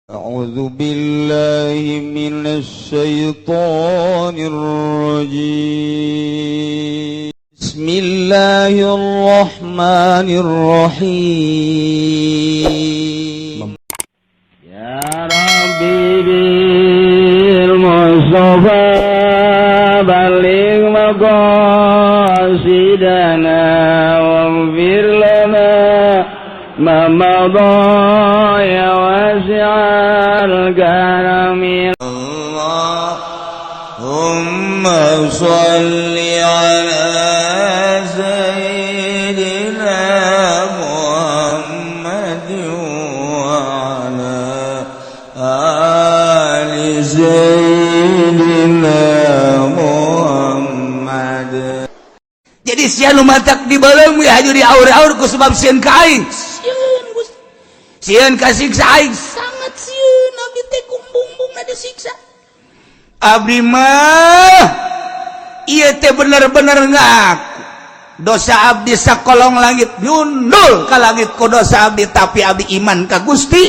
أعوذ بالله من الشيطان الرجيم. بسم الله الرحمن الرحيم. يا ربي بالمصطفى بلغ مقاصدنا واغفر لنا ما مضى يا واسع الكرم. اللهم صل على سيدنا محمد وعلى آل سيدنا محمد. Jadi sia nu matak dibeuleum we haju diaur-aur ku sebab sieun ka aing, sieun Gusti, sieun kasiksa aing, sangat sieun abdi teh kumbung-bumbungna disiksa. Abdi mah ieu teh bener-bener ngaku dosa abdi sakolong langit nyundul ka langit ku dosa abdi, tapi abdi iman ka Gusti,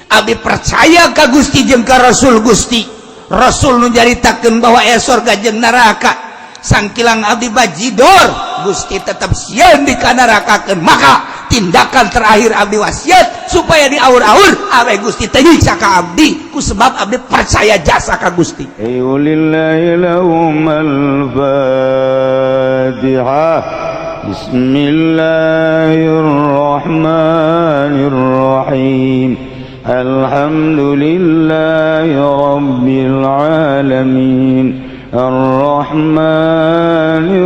abdi percaya ka Gusti jeung ka Rasul Gusti. Rasul nu nyaritakeun bahwa aya sorga jeung neraka. Sangkilang abdi bajidor, Gusti tetap sieun dikanarakakeun. Maka tindakan terakhir abdi wasiat supaya diaur-aur awe Gusti teu nyiksa ka abdi ku sebab abdi percaya jasa ka Gusti. لله لهم الفاتحة. بسم الله الرحمن الرحيم. الحمد لله رب العالمين، الرحمن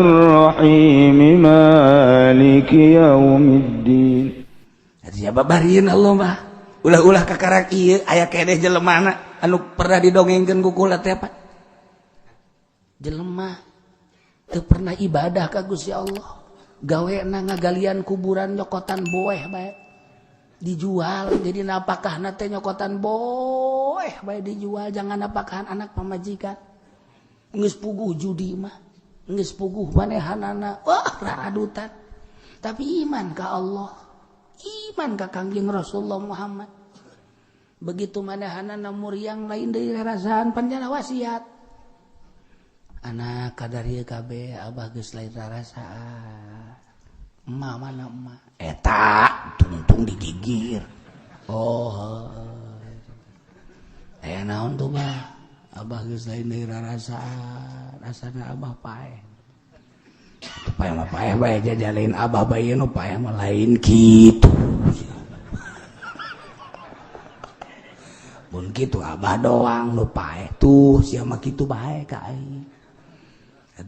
الرحيم، مالك يوم الدين. Siapa barin Allah mah ulah-ulah kakarak ieu aya keneh jelemana anu pernah didongengkeun ku kula teh, apa, jelema teu pernah ibadah ka Gusti Allah, gawe na ngagalian kuburan, nyokotan boeh bae dijual, jadi napakahna teh nyokotan boeh bae dijual jangan napakahan anak pamajikan. Geus puguh judi mah, geus puguh manehanana, wah, raradutan, tapi iman ka Allah, iman ka Kangjeng Rasulullah Muhammad. Begitu manehanana muriang lain deui rarasaan, panjana wasiat, "Anak, kadar ieu kabeh, abah geus lain rarasaan. Emak mana? Emak eta tungtung digigir." "Oh, aya naon tuh, Bah?" "Abah geus lain deui rarasaan, rasana abah paeh." "Paeh mah paeh bae, jajalain abah bae nu paeh mah lain kitu. Mun kitu abah doang nu paeh tuh, sia mah kitu bae ka aing.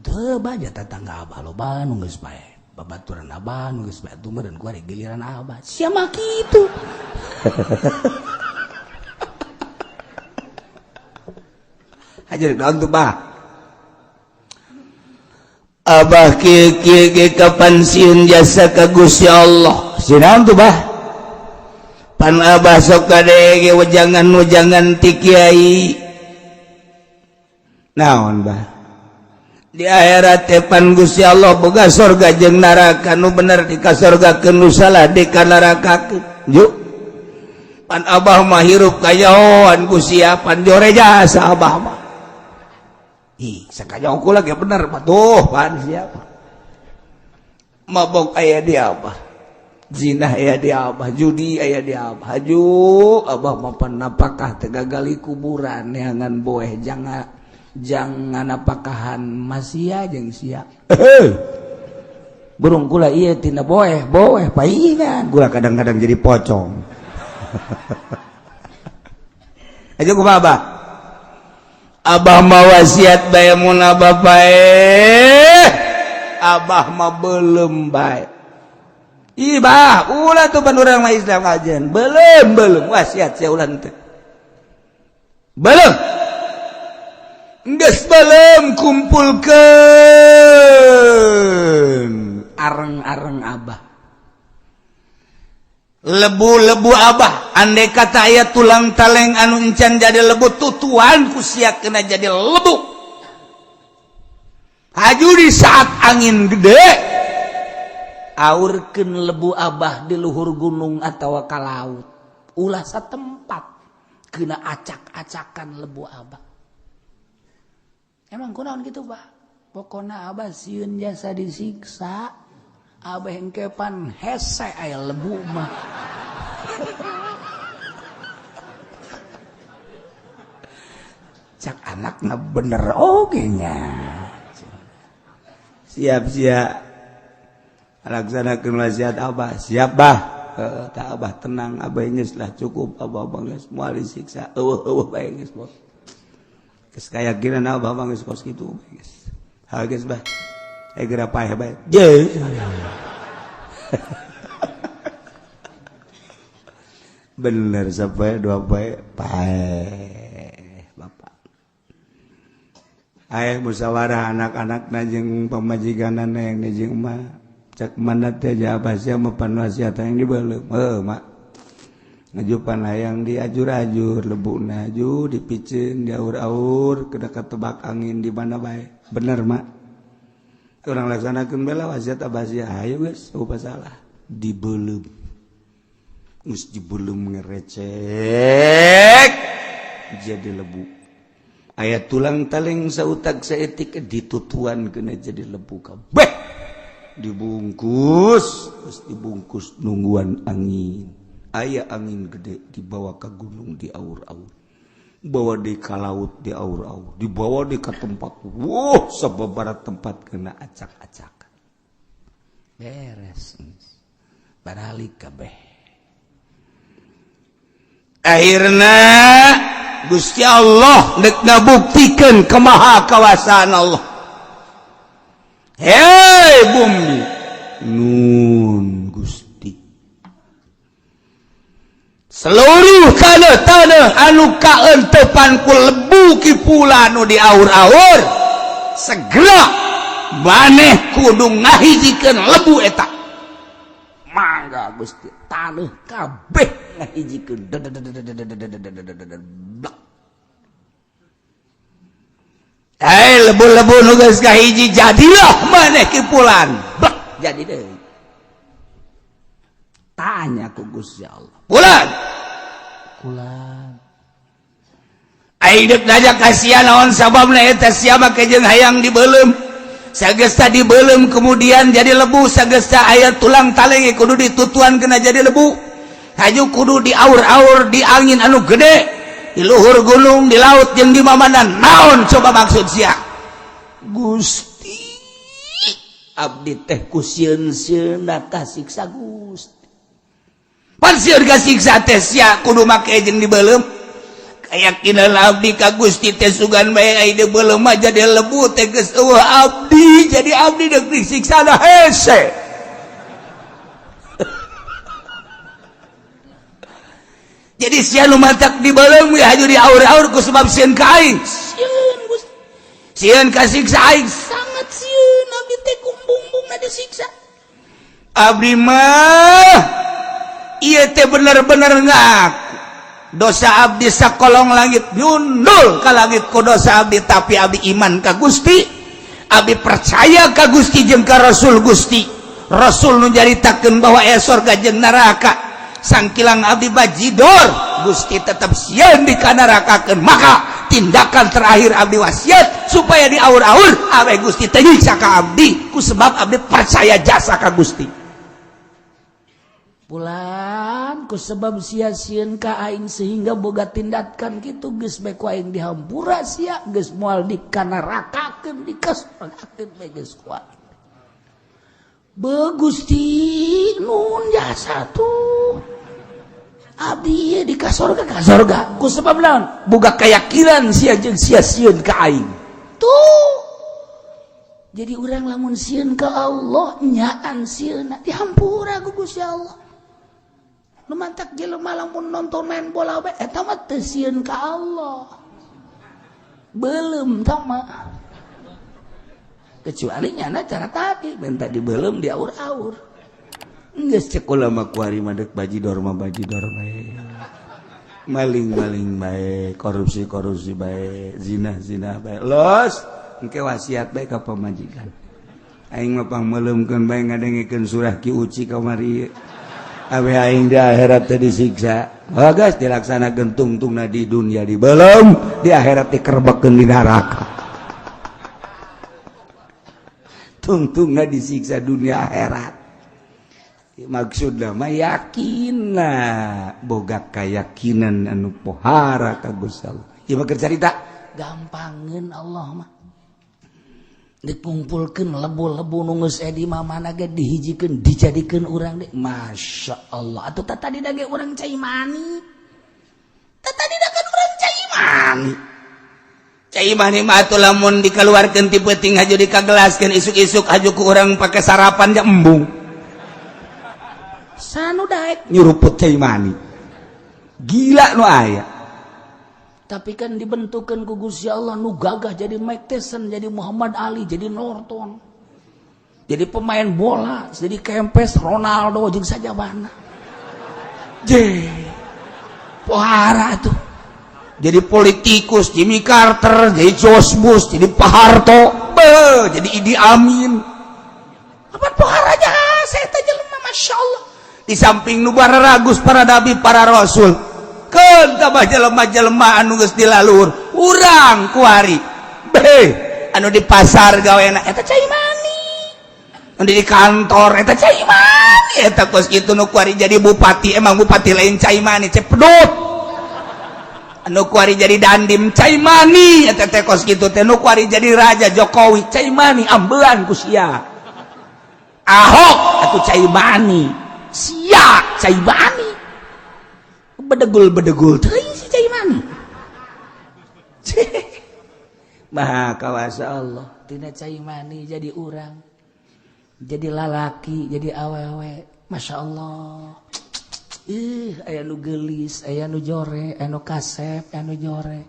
Teu baja tetangga abah loba nu geus paeh, babaturan abah nu geus paeh tuh, meureun kuari giliran abah, sia mah kitu." Hajar naon tuh, Bah? Abah kieu kieu ge kapan sieun jasa ka Gusti Allah. Sieun naon tuh, Bah? Pan abah sok kadege wejangan-wejangan ti kiai. Naon, Bah? Di akhirat teh pan Gusti Allah boga sorga jeung neraka, nu bener di ka sorgakeun, nu salah di ka nerakakeun. Yuk, pan abah mah hirup kayahoan ku sia, pan jore jasa abah mah. Ih, sakajaho kula ge bener mah tuh, pan siapa mabok aya di abah, zina aya di abah, judi aya di abah. Haju abah mah pan napakah teu gagali kuburan neangan boeh jangan jangan apakahan masia jeung sia. Burung kula ieu tina boeh boeh paingan kula kadang-kadang jadi pocong. Aja kumaha, Abah? Abah mah wasiat bae, mun abah paeh, abah mah belum bae. Ih, bah, ulah tuh pan urang mah Islam ajen belum belum wasiat sia, ulah teh belum. Geus belum, kumpulkeun areng-areng abah, lebu-lebu abah. Andai kata aya tulang taleng anu encan jadi lebu, tutuan ku sia kena jadi lebu. Haju di saat angin gede, aurkeun lebu abah di luhur gunung atau ka laut, ulah satempat. Kena acak-acakan lebu abah. Emang kunaon gitu bah? Pokona abah sieun jasa disiksa. Abah engkepan hese aya lebu mah. Cak anakna bener oge nya. Siap-siap laksanakeun wasiat abah. Siap bah. Tak abah tenang, abah geus lah cukup, abah geus moal disiksa. Eueuh eueuh bae geus bos. Geus kayakinan abah mah geus kos kitu geus. Ha geus bah. Geura paeh bae. Je. Bener sampai dua bae paeh bapak. Aya musyawarah anak-anak jeung pamajikanana yang jeung emak. Cak mana teh abah sia mah panwasiat hayang dibeuleum. Heuh mak. Ngajupan hayang diajur-ajur lebukna aju dipiceun diaur-aur kena ketebak angin di mana bae. Bener mak. Urang laksanakeun bela wasiat abah sia. Hayu geus eueuh salah. Dibeuleum. Geus dibeuleum ngerecek jadi lebu. Aya tulang taling sautak saeutik ditutuan kena jadi lebu kabeh. Dibungkus, terus dibungkus nungguan angin. Aya angin gede dibawa ke gunung di aur-aur, bawa di ka laut di aur-aur, dibawa di ke tempat. Wuh, sababaraha tempat kena acak-acakan. Beres. Baralik kabeh. Akhirna Gusti Allah nek ngabuktikeun kemaha kawasaan Allah. Hei bumi nun Gusti seluruh kana tanah anu kaentepan ku lebu kipula nu diaur-aur segera maneh kudu ngahijikeun lebu eta. Mangga Gusti tanah kabeh ngahijikeun. Hei lebu-lebu nu geus kahiji jadilah maneh kipulan. Blek jadi deui. Tanya ku Gusti Allah. Pulan. Pulan. Aing deuk nanya ka sia naon sababna eta sia make jeung hayang dibeuleum. Sagesta dibeuleum kemudian jadi lebu, sagesta aya tulang taleng kudu ditutuan kena jadi lebu. Haju kudu diaur-aur di angin anu gede. Di luhur gunung, di laut jeung di mamanan. Naon coba maksud sia? Gusti abdi teh ku sieun-sieunna kasiksa Gusti. Pan sieun kasiksa teh sia kudu make jeung dibeuleum. Kayakinan abdi ka Gusti teh sugan bae ai dibeuleum mah jadi lebu teh geus eueuh abdi, jadi abdi deuk disiksa da hese. Jadi sia nu matak dibeuleum we haju diaur-aur ku sebab sieun ka aing. Sieun Gusti. Sieun kasiksa aing sangat sieun abdi teh kumbung-bumbungna disiksa. Abdi mah ieu teh bener-bener ngaku dosa abdi sakolong langit nyundul ka langit ku dosa abdi, tapi abdi iman ka Gusti, abdi percaya ka Gusti jeung ka Rasul Gusti. Rasul nu nyaritakeun bahwa aya sorga jeung neraka. Sangkilang abdi bajidor Gusti tetap sieun dikanarakakeun, maka tindakan terakhir abdi wasiat supaya diaur-aur awe Gusti teu nyiksa ka abdi ku sebab abdi percaya jasa ka Gusti. Pulan ku sebab sia sieun ka aing sehingga boga tindakan kitu geus bae ku aing dihampura sia geus moal dikanarakakeun dikasorgakeun bae geus ku aing. Be Gusti nun jasa tuh abdi di kasorga kasorga ku sebab naon boga keyakinan sia jeung sia sieun ka aing tuh. Jadi urang lamun sieun ka Allah nyaan sieunna dihampura ku Gusti Allah. Nu mantak jelema lamun nonton main bola bae eta mah teu sieun ka Allah, beuleum tah mah. Kecuali nyana cara tadi minta dibeuleum diaur-aur. Geus cek ulama kuari mah deuk bajidor mah bajidor bae. Maling-maling bae, korupsi-korupsi bae, zina-zina bae. Los, engke wasiat bae ka pamajikan. Aing mah pangmeuleumkeun bae ngadengekeun surah Ki Uci kamari. Awe aing di akhirat teh disiksa. Bagas dilaksanakeun tungtungna di dunia di belum, di akhirat dikerbekkeun di neraka. Tungtungna disiksa dunia akhirat. Maksudna mah yakinna boga kayakinan anu pohara ka Gusti Allah. Ieu mah keur carita gampangeun Allah mah. Dikumpulkeun lebu-lebu nu geus edi mah mana ge dihijikeun dijadikeun urang deui. Masya Allah. Atuh tah tadi da ge urang cai mani. Tah tadi da kan urang cai mani. Cai mani mah atuh lamun dikeluarkeun ti peuting haju dikagelaskeun isuk-isuk haju ku urang pake sarapan ja embung. Sanu daek nyuruput cai mani. Gila nu aya. Tapi kan dibentukkan ku Gusti Allah nu gagah jadi Mike Tyson, jadi Muhammad Ali, jadi Norton. Jadi pemain bola, jadi Kempes, Ronaldo jeung sajabana. Je. Pohara tuh. Jadi politikus Jimmy Carter, jadi George Bush, jadi Pak Harto, be, jadi Idi Amin. Apa poharanya? Saya teh jelema Masya Allah. Di samping nu ragus para nabi, para rasul. Keun tambah jelema-jelema anu geus dilalur, urang kuari. Be, anu di pasar gawena eta cai mani. Anu di kantor eta cai mani, eta kos kitu nu kuari jadi bupati, emang bupati lain cai mani, cepedut. Anu kuari jadi dandim cai mani, eta teh kos kitu teh nu kuari jadi raja Jokowi cai mani ambean ku sia. Ahok atuh cai mani, sia cai mani. Bedegul-bedegul teuing si cai mani. Maha kawasa Allah Tina cai mani jadi urang, jadi lalaki, jadi awewe. Masya Allah. Ih, aya nu geulis, aya nu jore, aya nu kasep, aya nu jore.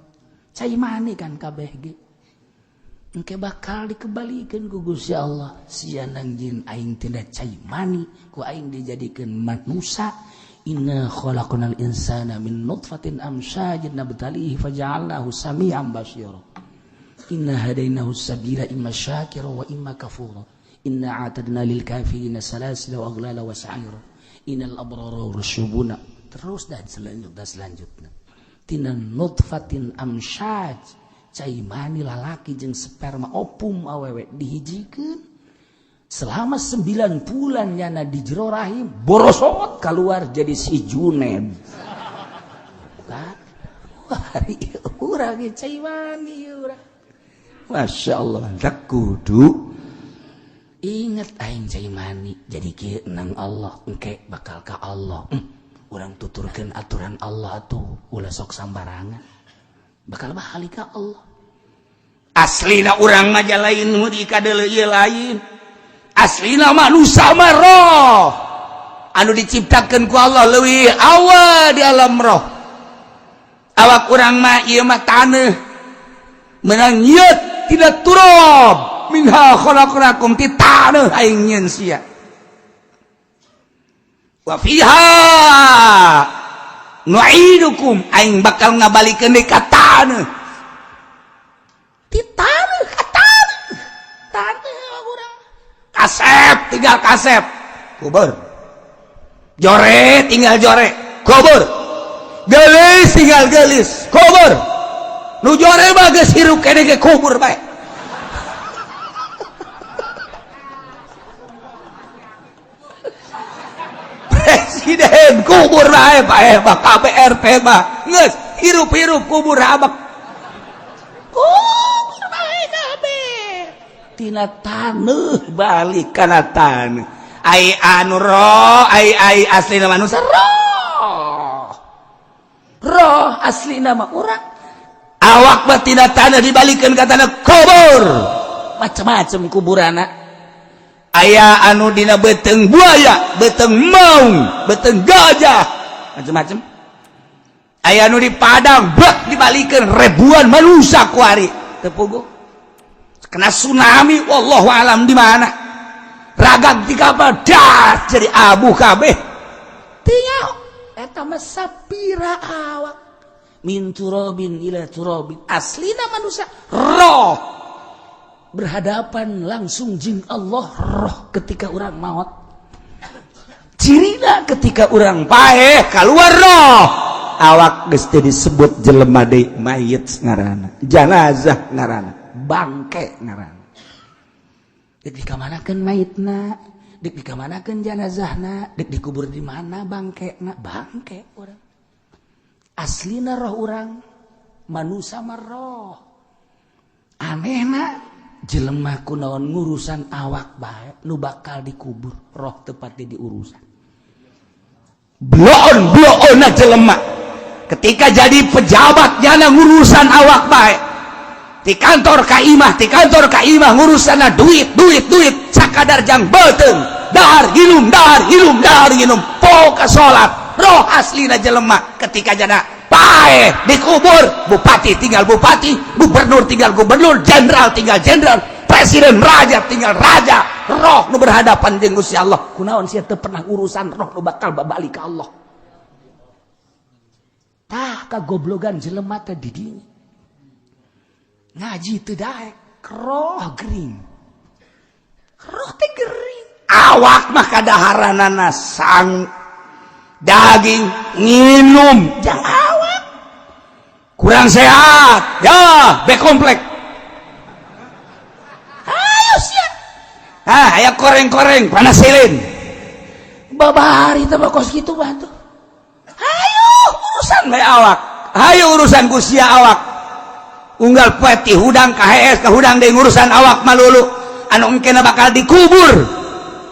Cai mani kan kabeh ge. Engke bakal dikembalikeun ku Gusti Allah. Sia nang jin aing tina cai mani, ku aing dijadikeun manusa. Inna khalaqnal insana min nutfatin amsyajin nabtalihi faja'alnahu sami'an basira. Inna hadainahu sabila imma syakira wa imma kafura. Inna a'tadna lil kafirina salasila wa aghlala wa sa'ira. Innal abrara yashrabuna. Terus dan selanjutnya. Tina nutfatin amsyaj, cai mani lalaki jeung sperma opum awewe dihijikeun. Selama 9 bulan nyana di jero rahim, borosot keluar jadi si Juned. Kan? Wah, urang ge cai mani urang. Masya Allah, tak kudu inget aing cai mani jadi kieu nang Allah engke bakal ka Allah. Urang tuturkeun aturan Allah tuh ulah sok sambarangan. Bakal balik ka Allah. Aslina urang mah lain nu dikadeuleu ieu lain. Aslina manusia mah roh anu diciptakeun ku Allah leuwih awal di alam roh. Awak urang mah ieu mah taneuh menang nyeut tidak turab minha khalaqnakum ti taneuh aing nyeun sia. Wa fiha nu'idukum aing bakal ngabalikeun deui ka taneuh. Ti taneuh ka taneuh. Taneuh urang. Kasep tinggal kasep kubur, jore tinggal jore kubur, gelis tinggal gelis kubur, nu jore mah geus hirup keneh ge kubur bae. Presiden kubur bae bae mah KBRT mah geus hirup-hirup kubur abak kubur bae kabeh. Tina taneuh balik kana taneuh. Ai anu roh, ai ai aslina manusia roh. Roh aslina mah urang. Awak mah tina taneuh dibalikeun ka taneuh kubur. Macem-macem kuburana. Aya anu dina beuteung buaya, beuteung maung, beuteung gajah, macem-macem. Aya anu di padang, bek dibalikeun ribuan manusia kuari. Teu puguh. Kena tsunami, wallahu alam di mana. Ragag di kapal, das jadi abu kabeh. Teu eta mah sapira awak. Min turabin ila turabin. Aslina manusia roh berhadapan langsung jeung Allah roh ketika orang maut. Cirina Beda ketika urang paeh keluar roh, awak geus teu disebut jelema deui, mayit ngaranna, janazah ngaranna, bangke ngaranna. Dek dikamanakeun mayitna, dek dikamanakeun janazahna, dek dikubur di mana bangkena, bangke urang. Aslina roh urang manusia mah roh. Anehna jelema kunaon ngurusan awak bae nu bakal dikubur, roh tepat di urusan. Bloon bloon jelema ketika jadi pejabat nyana ngurusan awak bae, di kantor ka imah, di kantor ka imah, ngurusan duit duit duit, sakadar jang beuteung, dahar nginum, dahar nginum, dahar nginum, poka salat. Roh aslina jelema ketika jana paeh dikubur, bupati tinggal bupati, gubernur tinggal gubernur, jenderal tinggal jenderal, presiden, raja tinggal raja. Roh nu berhadapan jeung Gusti Allah, kunaon sia teu pernah urusan roh nu bakal babalik ka Allah? Tah kagoblogan jelema teh di dinya, ngaji teu daek, roh gering, roh teh gering, awak mah kadaharanana sang daging nginum jang awak kurang sehat ya, B komplek ayo siap. Ah, aya koreng-koreng panasilin babari teh kos kitu batu. Hayu urusan bae awak, hayu urusan ku sia awak. Unggal poe ti hudang ka hees ka hudang deui ngurusan awak malulu anu engkena bakal dikubur.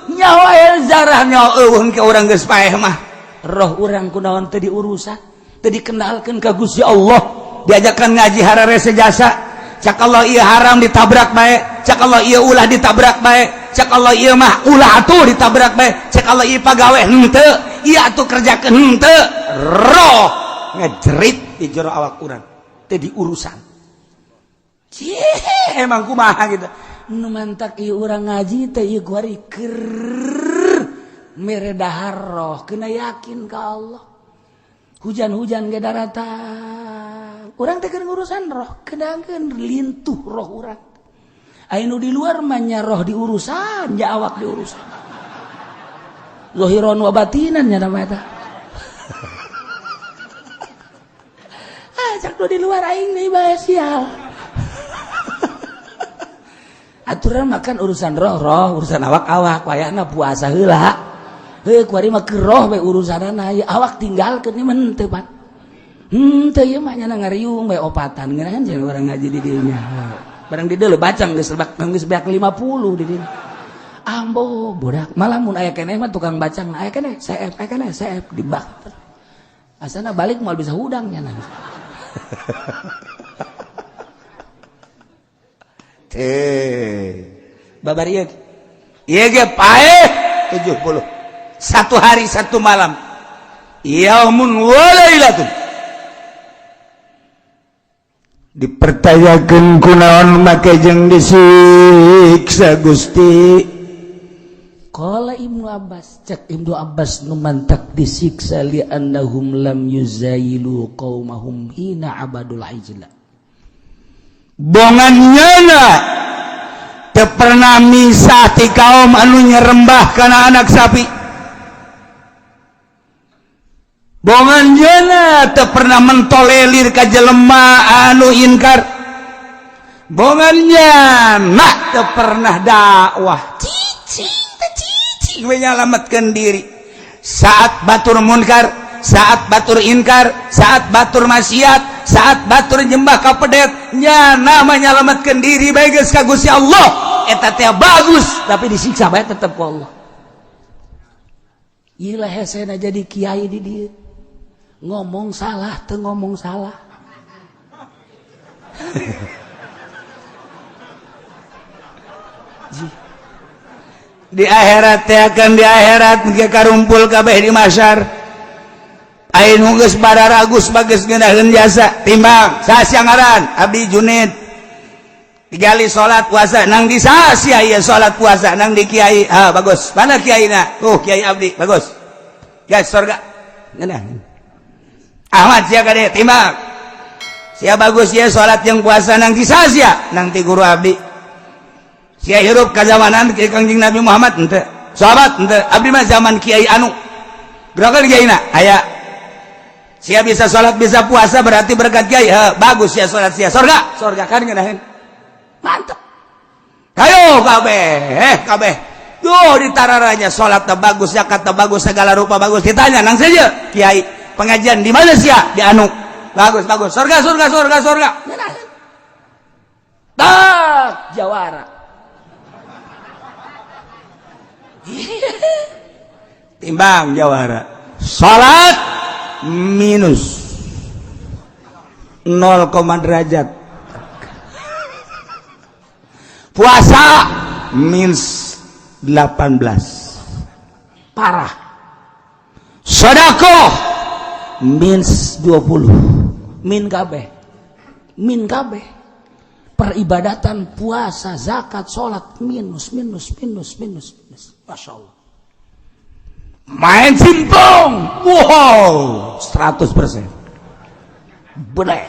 Nyawa zarah nyawa eueuh engke urang geus paeh mah. Roh urang kunaon teu diurusan, teu dikenalkeun ka Gusti Allah, diajakan ngaji hararese jasa. Cak Allah ieu haram ditabrak bae, cak Allah ieu ulah ditabrak bae, cak Allah ieu mah ulah atuh ditabrak bae, cak Allah ieu pagawe henteu, ieu atuh kerjakeun henteu. Roh ngejerit di jero awak urang teu diurusan. Cih, emang kumaha gitu nu mantak ieu urang ngaji teh, ieu kuari keur mere dahar roh, kena yakin ka Allah. Hujan-hujan ge daratang, urang teh keur ngurusan roh, kenakeun lintuh roh urang. Aya nu di luar mah nya roh diurusan, nya awak diurusan, zahiran wa batinan nya nama eta. Ah, cak nu di luar aing nih bae sial. Aturan makan urusan roh, roh urusan awak, awak wayahna puasa heula. Heuh, kuari mah keur roh bae urusanana, ieu awak tinggalkeun ieu mah henteu pan. Henteu ieu mah nya ngariung bae opatan ngeunahan jeung urang ngaji di dieu nya. Barang di dieu bacang geus lebak geus beak 50 di dieu. Ambo budak malah mun aya keneh mah tukang bacang aya keneh seep, aya keneh seep dibak. Asana balik moal bisa hudang nya. Babar ieu ieu ge paeh 70 satu hari satu malam, yaumun wa lailatun. Dipertanyakeun kunaon make jeung disiksa Gusti? Qala Ibnu Abbas, cek Ibnu Abbas nu mantak disiksa li annahum lam yuzayilu qaumahum hina abadul ijla. Bongan nyana teu pernah misah ti kaum anu nyerembah kana anak sapi. Bongan nyana teu pernah mentolelir ka jelema anu inkar. Bongan nyana teu pernah dakwah, cicing teh cicing we nyalametkeun diri saat batur munkar, saat batur inkar, saat batur maksiat, saat batur nyembah ka pedet, nyana mah nyalametkeun diri bae geus ka Gusti Allah. Eta teh bagus tapi disiksa bae tetep ku Allah. Ieu lah hesena jadi kiai di dieu. Ngomong salah teu ngomong salah. Di akhirat teh akan di akhirat engke karumpul kabeh di mahsyar. Ain geus bararagus bagus ngeunaheun jasa timbang saha ngaran abdi Junid digali salat puasa nang di saha ieu salat puasa nang di kiai. Ah bagus, mana kiaina? Tuh kiai abdi bagus, guys surga ngeunaheun. Ahmad sia kade timbang sia bagus ieu salat jeung puasa nang di saha sia? Nang ti guru abdi. Sia hirup ka zamanan Kangjeng Nabi Muhammad henteu, sahabat henteu, abdi mah zaman kiai anu. Gerakan kiai na aya. Sia bisa salat, bisa puasa, berarti berkat kiai. Heh, bagus sia salat, sia surga. Surga kan ngeunaheun. Mantap. Hayo kabeh, kabeh. Duh, ditararanya salat bagus, zakat bagus, segala rupa bagus. Ditanya nang saja kiai, pengajian di mana sia? Di anu. Bagus, bagus. Surga, surga, surga, surga. Tak jawara. Timbang jawara. Salat minus 0, derajat. Puasa minus 18. Parah. Sedekah minus 20. Min kabeh. Min kabeh. Peribadatan, puasa, zakat, sholat, minus, minus, minus, minus, minus. Masya Allah. Main simpong, wow, 100%. Boleh.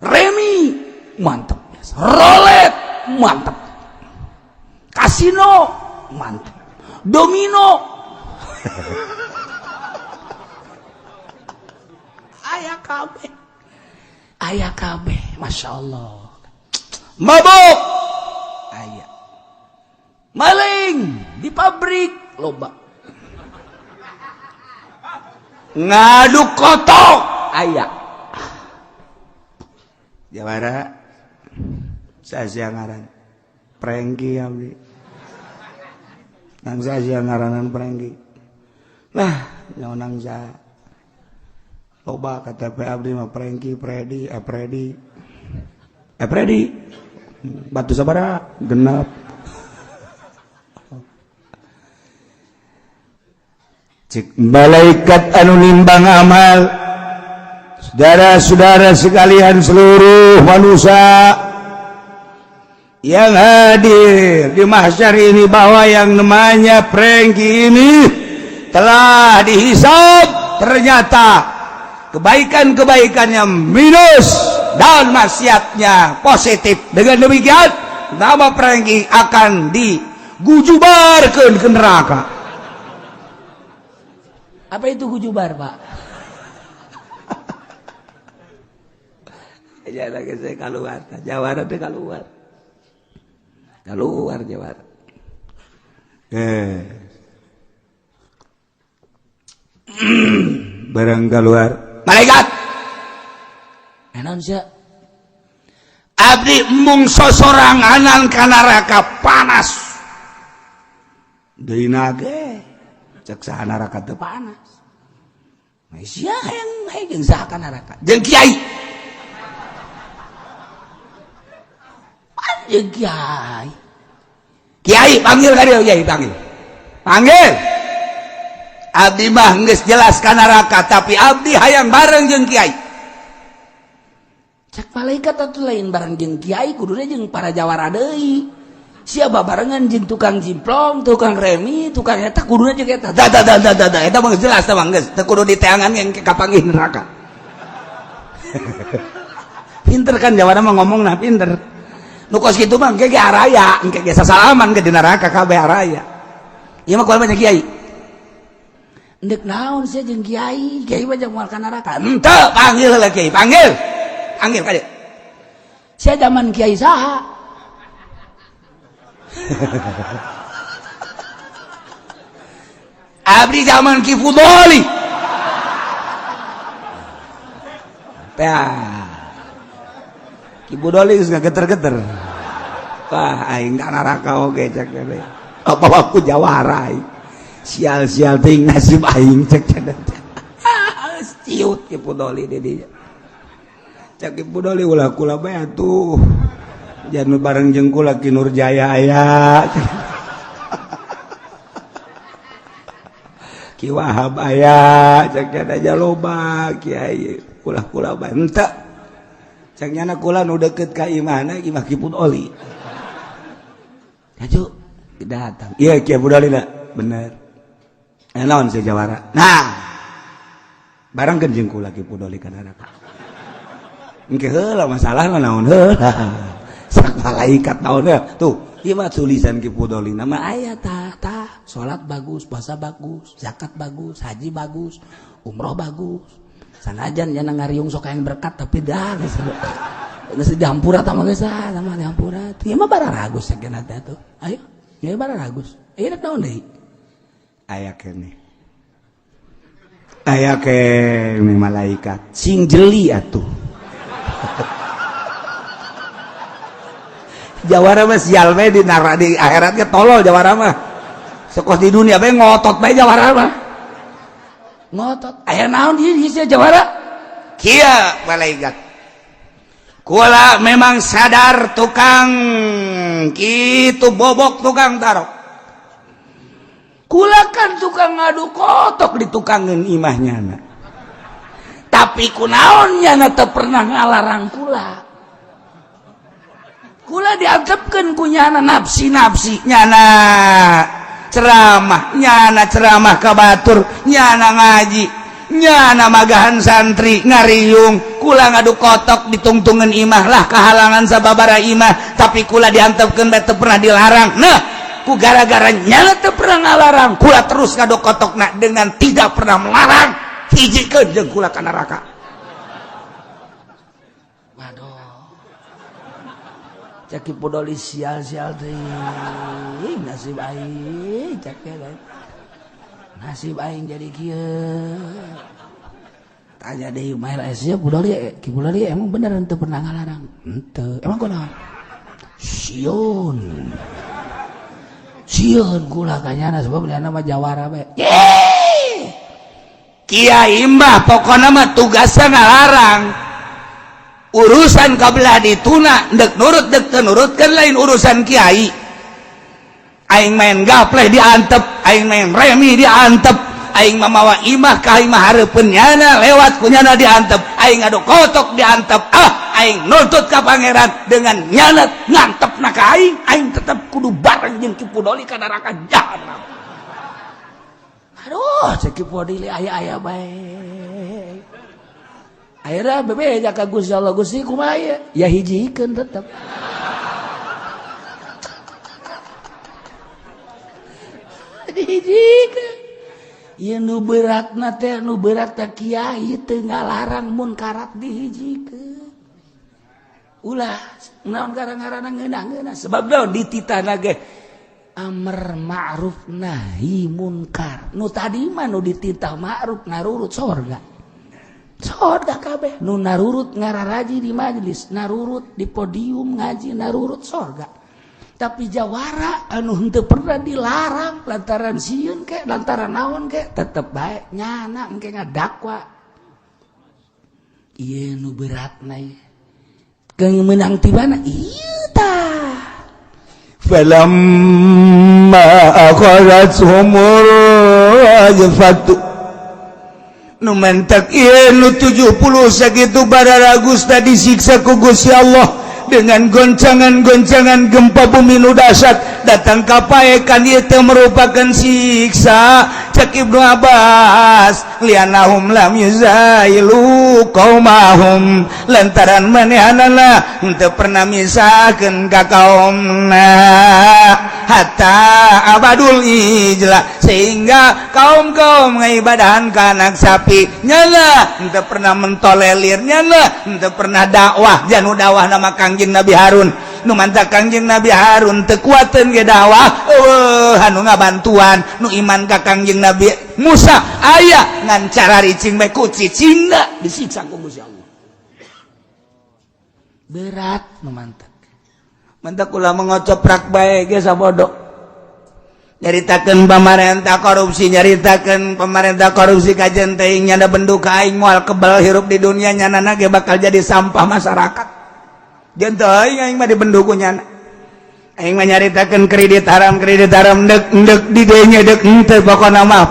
Remi, mantap. Rolet, mantap. Kasino, mantap. Domino. Ayah kabeh. Ayah kabeh, Masya Allah. Mabuk, ayah. Maling di pabrik, loba. Ngaduk kotok, ayah. Jawara, saya ngaran Prengki abdi. Nang saya ngaranan Prengki. Lah, nyawa nang saya. Loba KTP abdi mah Prengki, Predi, Epredi. Epredi. Batu sabara genap. Cik malaikat anu nimbang amal. Saudara-saudara sekalian seluruh manusia yang hadir di mahsyar ini, bahwa yang namanya Prengki ini telah dihisab, ternyata kebaikan-kebaikannya minus dan maksiatnya positif. Dengan demikian nama Prengki akan digujubarkan ke neraka. Apa itu gujubar, Pak? Ya lagi saya keluar, jawara teh keluar. Keluar jawara. Barang keluar malaikat. Naon sia? Abdi mung sosoranganan ka neraka panas. Deui nage cek saha neraka teu panas. Sia hayang hayang saha ka neraka? Jeung kiai. Jeung kiai. Kiai panggil ka dieu, kiai panggil. Panggil. Abdi mah geus jelas ka neraka, tapi abdi hayang bareng jeung kiai. Cek malaikat atuh lain bareng jeung kiai, kuduna jeung para jawara deui. Sia babarengan jeung tukang jimplong, tukang remi, tukang eta kuduna jeung eta. Da da da da da, da. Eta mah geus jelas tah mah geus teu kudu diteangan yang kapanggih neraka. Pinter kan jawara mah ngomongna pinter. Nu kos kitu mah engke ge araya, engke ge sasalaman ke di neraka kabeh araya. Ieu mah kual banyak kiai. Ndek naon sia jeung kiai? Kiai mah jeung moal ka neraka. Henteu, panggil heula kiai, panggil. Panggil ka dieu. Sia zaman kiai saha? Abdi zaman Ki Fudoli. Tah. Ki Fudoli geus ngageter-geter. Wah, aing ka neraka oge cek teh. Apa aku jawara aing. Sial-sial teuing nasib aing cek teh. Ciut Ki Fudoli di dinya. Cek Ki Fudoli ulah kula bae atuh. Jangan bareng jeung kula Ki Nurjaya aya. Ki Wahab aya, cek aja loba kiai kula-kula bae henteu. Cek nyana kula nu deukeut ka imahna imah Ki Fudoli. Hayu datang. Iya Ki Fudoli na, bener. Naon si jawara. Nah, barengkeun jeung kula Ki Fudoli ka neraka. Engke heula masalahna naon heula. Sak malaikat naon heula. Tuh. Ieu mah tulisan Ki Fudoli nama aya tah tah salat bagus, puasa bagus, zakat bagus, haji bagus, umroh bagus. Sanajan nya ngariung sok hayang berkat tapi dah geus geus dihampura tah mah geus sama dihampura. Ieu mah bararagus sakeuna teh atuh. Ayo, ieu bararagus. Ieu rek naon deui? Aya keneh. Aya keneh malaikat sing jeli atuh. Jawara mah sial bae di nara di akhiratnya tolol jawara mah. Sekos di dunia bae ngotot bae jawara mah. Ngotot. Aya naon di sia jawara? Kieu malaikat. Kula memang sadar tukang kitu bobok tukang tarok. Kula kan tukang ngadu kotok di tukangeun imahnya na. Tapi kunaon nyana teu pernah ngalarang kula. Kula diantepkeun ku nyana nafsi-nafsi nyana ceramah, nyana ceramah ka batur, nyana ngaji, nyana magahan santri ngariung, kula ngadu kotok ditungtungan imah lah kahalangan sababara imah, tapi kula diantepkeun bae teu pernah dilarang. Nah, ku gara-gara nyana teu pernah ngalarang, kula terus ngadu kotokna dengan tidak pernah melarang, hijikeun jeung kula ka neraka. Waduh. Cek Ki Fudoli sial-sial teuing nasib aing cek nasib aing jadi kieu. Tanya deui mael sia Fudoli, Ki Fudoli emang bener henteu pernah ngalarang? Henteu. Emang kunaon? Sieun. Sieun kula ka nyana sebab nyana mah jawara bae. Kiai mah pokona mah tugasna ngalarang. Urusan kabelah dituna dek nurut dek teu nurut kan lain urusan kiai. Aing main gapleh diantep, aing main remi diantep, aing mamawa imah ka imah hareupeun nyana lewat ku nyana diantep, aing ngadu kotok diantep, ah aing nuntut ka pangeran dengan nyana ngantepna ka aing, aing tetep kudu bareng jeung Ki Fudoli ka neraka jahanam. Aduh, cek Ki Fudoli aya-aya bae. Akhirnya bebeja ka Gusti Allah, Gusti kumaha ieu? Ya hijikeun tetep. Dihijikeun. Ieu nu beratna teh nu berat teh kiai teu ngalarang munkarat dihijikeun. Ulah naon gara-garana ngeunah-ngeunah sebab naon dititahna ge amar ma'ruf nahi munkar. Nu tadi mah nu dititah ma'ruf narurut sorga. Sorga kabeh nu narurut ngararaji di majelis, narurut di podium ngaji, narurut sorga. Tapi jawara anu henteu pernah dilarang lantaran sieun ke lantaran naon ke tetep bae nyana engke ngadakwa. Ieu nu beratna ieu. Keung meunang ti mana? Ieu tah. Falamma akhadhathumur rajfatu nu mentak ieu nu 70 sakitu bararagus tadi disiksa ku Gusti Allah dengan goncangan-goncangan gempa bumi nu dahsyat datang ka paekan ieu teh merupakan siksa. Cek Ibnu Abbas lianahum lam yuzailu qaumahum lantaran manehanana henteu pernah misahkeun ka kaumna hatta abadul ijla sehingga kaum-kaum ngaibadahan ka anak sapi nyana henteu pernah mentolelir nyana henteu pernah dakwah janu dakwah nama Kangjeng Nabi Harun nu mantap Kangjeng Nabi Harun teu kuateun ge dakwah eueuh anu ngabantuan nu iman ka Kangjeng Nabi Musa aya ngan cara ricing bae ku cicingna disiksa ku Gusti Allah. Berat nu mantap. Mantap ulah mengocoprak bae ge sabodo. Nyaritakeun pamarentah korupsi, nyaritakeun pamarentah korupsi kajen teuing nyana bendu ka aing moal kebal hirup di dunia nyanana ge bakal jadi sampah masyarakat. Jeung teuing aing mah dibendu ku nyana. Aing mah nyaritakeun kredit haram dek dek di dieu dek henteu pokona mah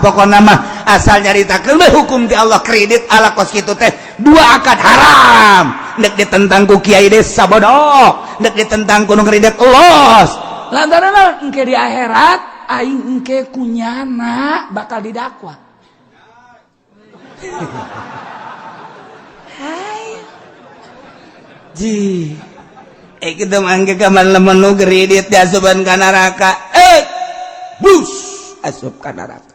asal nyaritakeun we hukum ti Allah kredit ala kos kitu teh dua akad haram dek ditentang ku kiai desa bodoh dek ditentang ku nu kredit los lantaran engke di akhirat aing engke ku nyana bakal didakwa. Hai ji Kita mangke kaman lamun nu kredit diasupan ka neraka, bus asup ka neraka.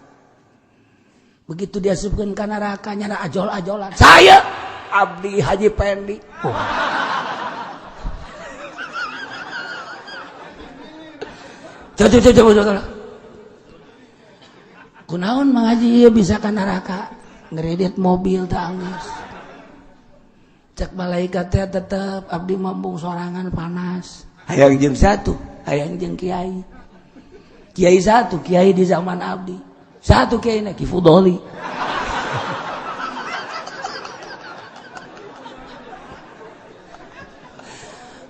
Begitu diasupkeun ka neraka nyana ajol-ajolan, saya abdi Haji Pendi. Oh. Coba coba coba. Kunaon Mang Haji ieu bisa ka neraka? Ngredit mobil teh anggeus. Cek malaikat teh tetep abdi mambung sorangan panas. Hayang jeung satu, hayang jeung kiai. Kiai satu, kiai di zaman abdi. Satu kiai na Ki Fudoli.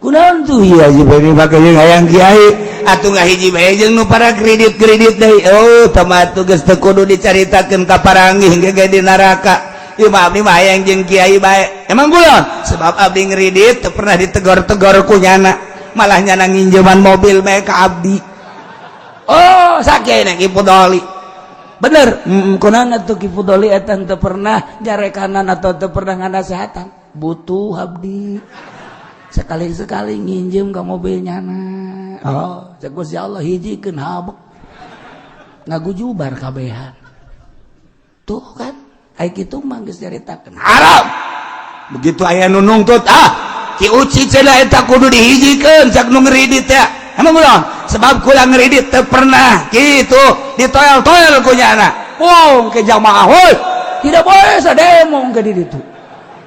Kunaon tuh ieu Haji Pendi make jeung hayang kiai atuh ngahiji bae jeung nu para kredit-kredit deui. Oh, tama atuh geus teu kudu dicaritakeun ka paranggih ge di neraka. Ieu mah abdi mah hayang jeung kiai bae. Emang kunaon? Sebab abdi ngredit teu pernah ditegor-tegor ku nyana, malah nyana nginjeman mobil bae ka abdi. Oh, sakieu Ki Fudoli. Bener, kunaon atuh Ki Fudoli eta teu pernah nyarekanan atau teu pernah nganasehatan. Butuh abdi. Sekali-sekali nginjem ke mobil nyana. Oh, cek Gusti Allah hijikeun habek. Ngagujubar kabehan. Tuh kan, ai kitu mah geus nyaritakeun haram. Begitu aya nu nungtut, ah, Ki Uci cenah eta kudu dihijikeun cak nu ngredit teh. Emang ulah? Sebab kula ngredit teu pernah kitu ditoel-toel ku nyana. Wong ke jamaah heuy. Tidak boleh sademo ke di ditu.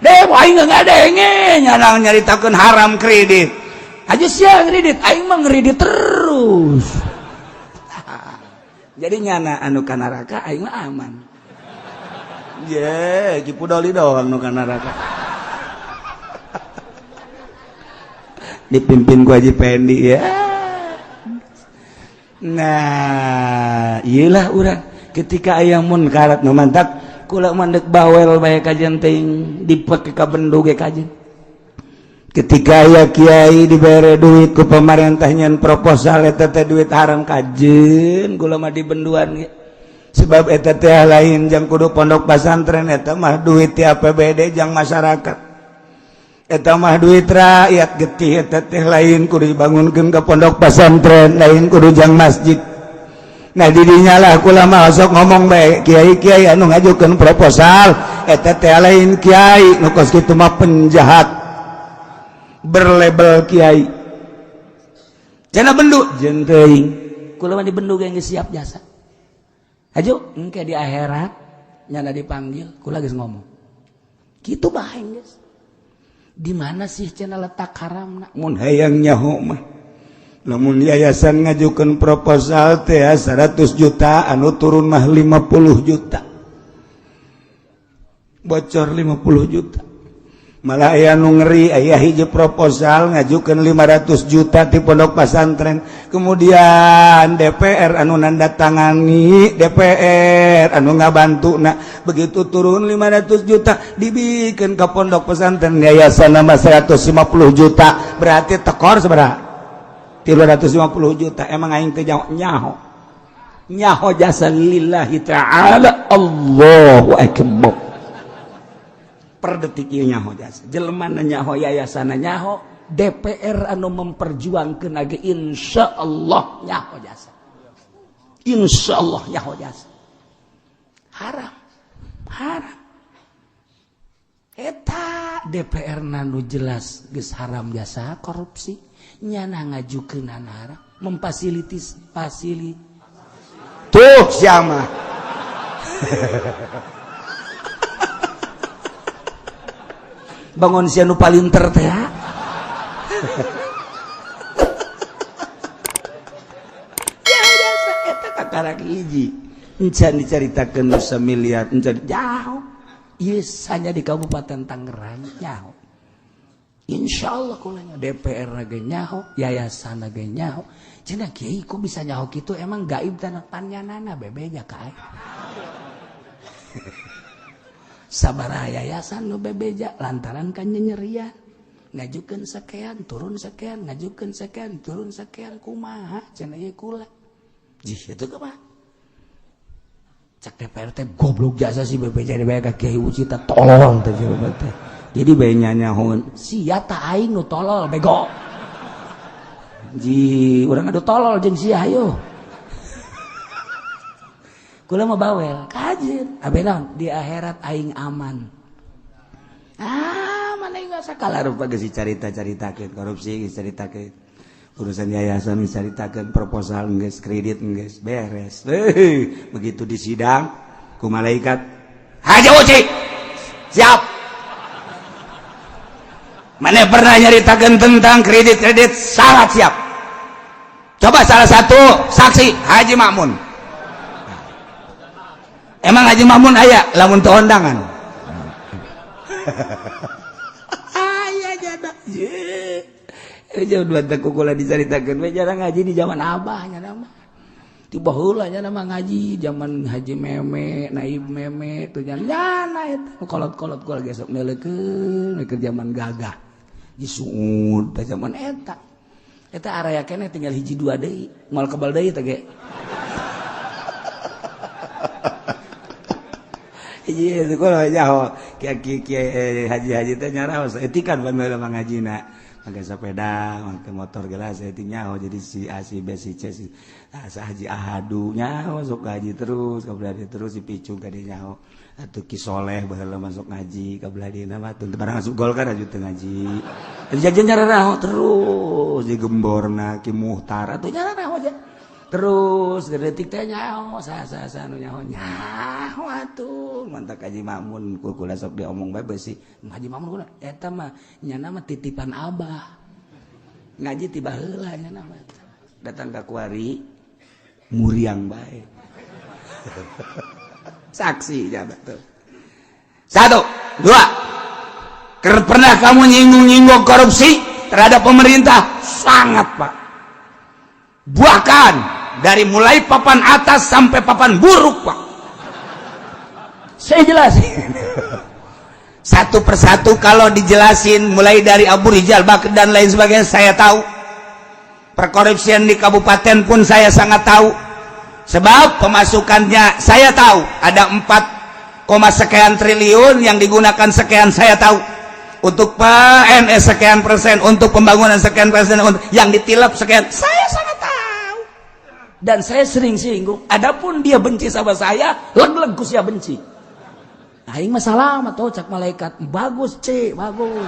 Demo aing ngadenge nyana nyaritakeun haram kredit. Aja sia kredit, aing mah ngredit terus. Jadi nyana anu ka neraka aing mah aman. Ye, Ki Fudoli doang nu ka neraka. Dipimpin ku Haji Pendi ya. Nah, iyalah urang ketika aya munkarat nu mantak kula mandek bawel bae kajen teuing dipake ka bendu ge kajen. Ketika aya kiai dibere duit ku pemerintah nyen proposal eta teh duit haram kajen kula mah dibenduan ge. Sebab eta teh lain jang kudu pondok pasantren, eta mah duit ti APBD jang masyarakat. Eta mah duit rakyat getih eta teh lain kudu dibangunkeun ka pondok pasantren, lain kudu jang masjid. Nah didinya lah kula mah sok ngomong bae kiai-kiai anu ngajukeun proposal eta teh lain kiai nu kos kitu mah penjahat berlabel kiai. Cenah bendu jeung teuing kula mah dibendu ge geus siap jasa. Hayu engke di akhirat nyana dipanggil kula geus ngomong. Kitu bae geus. Di mana sih cenah letak haramna? Mun hayang nyaho mah lamun yayasan ngajukeun proposal teh 100 juta anu turun mah 50 juta. Bocor 50 juta. Malah aya nu ngeri aya hiji proposal ngajukeun 500 juta di pondok pasantren. Kemudian DPR anu nandatangani, DPR anu ngabantuna. Begitu turun 500 juta dibikeun ka pondok pesantren yayasan nama 150 juta. Berarti tekor sabaraha? 350 juta. Emang aing teh nyaho. Nyaho jasa lillahi ta'ala. Allahu akbar. Per detik ieu nyaho jasa. Jelema nyaho, yayasan nyaho, DPR anu memperjuangkeun ge insyaallah nyaho jasa. Insyaallah nyaho jasa. Haram. Haram. Eta DPR nu jelas geus haram jasa korupsi. Nyana ngajukeun haram, memfasilitis fasili. Tuh siapa? Bangun sia nu palinter teh. Ya jasa eta kakarak hiji. Encan dicaritakeun nu samiliar, encan jauh. Ieu hanya di Kabupaten Tangerang nyaho. Insyaallah kulanya DPR ge nyaho, yayasan ge nyaho. Cenah kiai kok bisa nyaho kitu emang gaib tanah panyanana bebeja ka aing. Sabaraha yayasan nu bebeja lantaran kan nyenyerian. Ngajukeun sekian, turun sekian, ngajukeun sekian, turun sekian kumaha cenah ieu kula. Jih itu kumaha? Cek DPR teh goblok jasa si bebeja dibae ka Kiai Uci teh tolol teh teh. Jadi bae nyanyahoan, sia ta aing nu tolol bego. Ji, urang adu tolol jeung sia hayo. Kula mah bawel, kajeun. Abe naon? Di akhirat aing aman. Ah, mana aing sakala rupa geus dicarita-caritakeun korupsi geus caritakeun. Urusan yayasan geus caritakeun, proposal geus, kredit geus beres. Begitu di sidang ku malaikat, Haji Uci, siap. Mana pernah nyaritakeun tentang kredit-kredit, sangat siap. Coba salah satu saksi Haji Makmun. Emang Haji Makmun aya lamun teu ondangan. Aya jada. Ye. Jauh dua teh kukula dicaritakeun we jarang ngaji di zaman abah nya nama. Ti baheula nya nama ngaji zaman Haji Meme, Naib Meme tuh nyana eta kolot-kolot kula gesok neuleukeun keur zaman gagah. Disuud teh zaman eta. Eta area keneh tinggal hiji dua deui, moal kebal deui teh ge. Hiji itu kalau nyaho kiai haji-haji teh nyaraos etikan bae mah ngajina. Make sepeda, make motor gelas etik nyaho jadi si A si B si C si asa Haji Ahadu nyaho sok ngaji terus kabelah terus si Picung ka dieu nyaho. Atuh Ki Soleh baheula masuk ngaji kabelah dieu mah teu barang asup Golkar aju teu ngaji. Jajan nyararaho terus di gemborna Ki Muhtar atuh nyararaho aja. Terus detik teh nyaho sa-sa nu nyaho nyaho atuh mantak Haji Makmun kula sok diomong bae beusi Haji Makmun kula eta mah nyana mah titipan abah ngaji ti baheula nyana mah datang ka kuari muriang bae saksi jabat tuh. Satu, dua, pernah kamu nyinggung-nyinggung korupsi terhadap pemerintah? Sangat pak, bahkan dari mulai papan atas sampai papan buruk pak. Saya jelasin satu persatu kalau dijelasin mulai dari Abu Rizal Bakri dan lain sebagainya saya tahu. Perkorupsian di kabupaten pun saya sangat tahu. Sebab pemasukannya saya tahu ada 4, sekian triliun yang digunakan sekian saya tahu. Untuk PNS sekian persen, untuk pembangunan sekian persen, untuk yang ditilap sekian, saya sangat tahu. Dan saya sering singgung. Adapun dia benci sama saya, leg-leg ku sia benci. Aing mah salam atau cak malaikat, bagus C, bagus.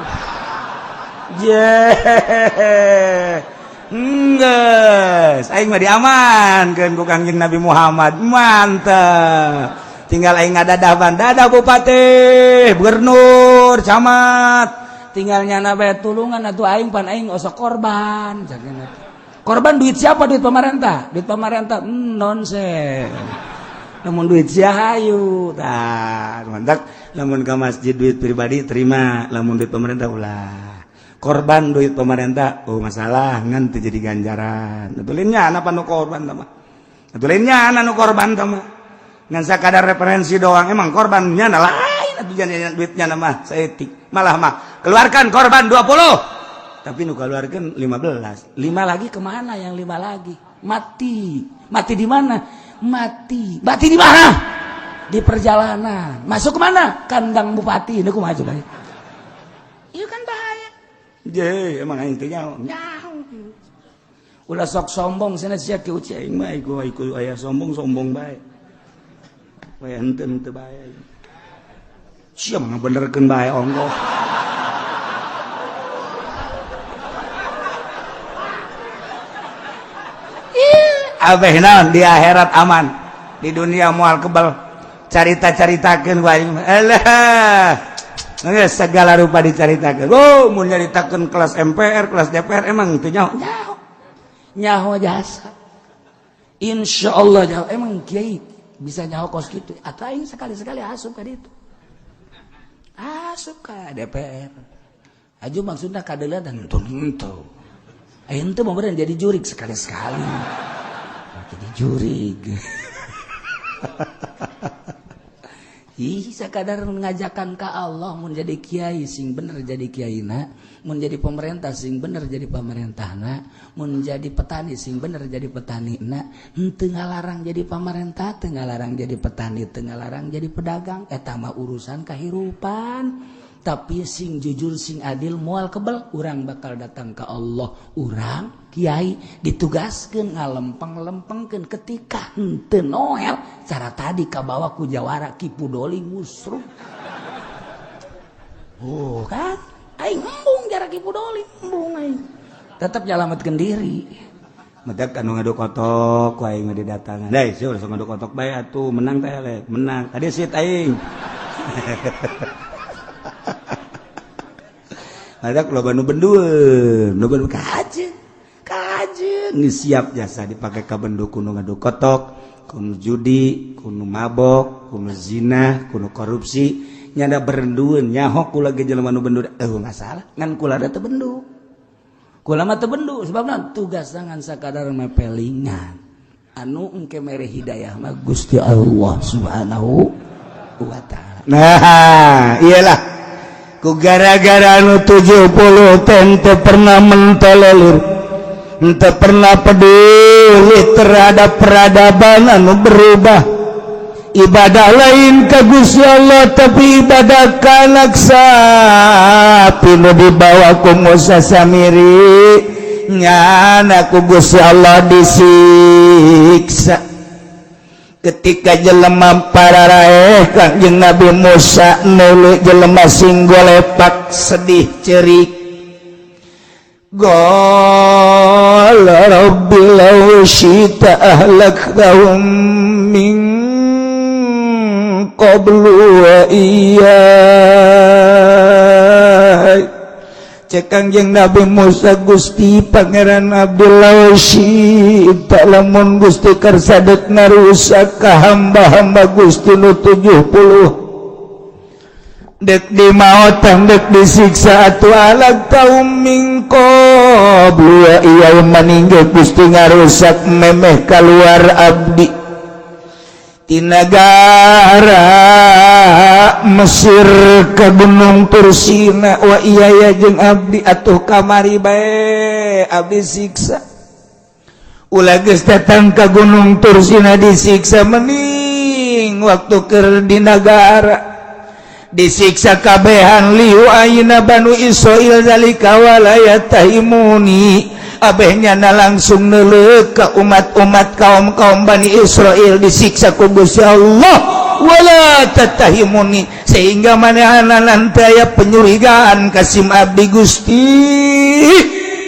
Yeah. Enggeus, aing mah diamankeun ku Kangjeng Nabi Muhammad. Mantap. Tinggal aing ngadadaban, dadah bupati, gubernur, camat. Tinggal nyana bae tulungan atuh aing pan aing osok korban. Korban duit siapa? Duit pemerintah. Duit pemerintah nonsen. Namun duit sia hayu. Tah, mantap. Lamun ke masjid duit pribadi terima, lamun duit pemerintah ulah. Korban duit pemerintah, oh masalah ngan teu jadi ganjaran. Atulinnya anak nu korban mah. Atulinnya anak nu korban mah. Ngan sakadar referensi doang emang korbannya na lain atuh jadi duitnya mah saeutik. Malah mah keluarkan korban 20. Tapi nu keluarkan 15. 5 lagi kemana yang 5 lagi? Mati. Mati di mana? Mati. Mati di mana? Di perjalanan. Masuk kemana? Kandang bupati. Ini kumaha coba? Itu kan bahaya. Je, emang aing teh nyaho. Nyaho. Ulah sok sombong cenah sia ki uci aing mah iku iku aya sombong-sombong bae. Bae henteu henteu bae. Sia mah ngabenerkeun bae ongkoh. Abeh naon di akhirat aman, di dunia moal kebal. Carita-caritakeun ku aing mah. Alah. Geus segala rupa dicaritakeun. Oh, mun nyaritakeun kelas MPR, kelas DPR emang teu nyaho. Nyaho. Nyaho jasa. Insyaallah nyaho. Emang kiai bisa nyaho kos kitu. Atau aing sekali-sekali asup ka ditu. Asup ka DPR. Aju maksudna kadeuleuh dan henteu. Aing teu mau jadi jurik sekali-sekali. Jadi jurig. Ih, sakadar ngajakan ka Allah mun jadi kiai sing bener jadi kiaina, mun jadi pemerintah sing bener jadi pemerintahna, mun jadi petani sing bener jadi petanina, henteu ngalarang jadi pemerintah, teu ngalarang jadi petani, teu ngalarang jadi pedagang, eta mah urusan kahirupan. Tapi sing jujur, sing adil, moal kebel urang bakal datang ke Allah. Urang kiai ditugaskeun ngalempeng-lempengkeun ketika henteu noel cara tadi kabawa ku jawara Ki Pudoli ngusruk. Oh kan aing embung jara Ki Pudoli embung, aing tetep nyalametkeun diri. Matak anu ngadu kotok ku aing mah didatangan. Deui sia ulah ngadu kotok bae atuh, menang teh eleh, menang. Tadi sit aing. Matak loba nu bendueun, loba nu kajeun. Kajeun geus siap jasa dipake ka bendu ku nu ngadu kotok, ku nu judi, ku nu mabok, ku nu zina, ku nu korupsi, nyada berendueun nyaho kula ge jelema nu bendu eueuh masalah, ngan kula da teu bendu. Kula mah teu bendu sebabna tugas tangan sakadar mepelingan. Anu engke mere hidayah mah Gusti Allah Subhanahu wa taala. Nah, iyalah. Ku gara-gara anu 70 teh teu pernah mentolelir, teu pernah peduli terhadap peradaban anu berubah. Ibadah lain ka Gusti Allah tapi ibadah ka anak sapi nu dibawa ku Musa Samiri, nyana ku Gusti Allah disiksa. Ketika jelema pararaeh Kangjeng Nabi Musa nulu jelema sing golepak sedih cerik. Qala rabbi law syi'ta ahlaktahum min qablu wa iyyai. Cek Kangjeng Nabi Musa, Gusti Pangeran Abdullah syi'ta, lamun Gusti kersa dek ngarusak ka hamba-hamba Gusti nu 70 dek dimaotan dek disiksa atuh ahlaktahum min qablu wa iyyai, maninggal Gusti ngarusak memeh keluar abdi ti nagara Mesir ke Gunung Tursina wa iya jeung abdi atuh kamari bae abdi siksa. Ulah geus datang ka Gunung Tursina disiksa, mending waktu keur di nagara disiksa kabehan liu ayeuna Banu Israil zalika wala yatahimuni. Abehnya na langsung neuleuh ke umat-umat kaum-kaum Bani Israel disiksa ku Gusti Allah wala tatahimuni, sehingga manehna nanti aya penyurigaan kasim abdi Gusti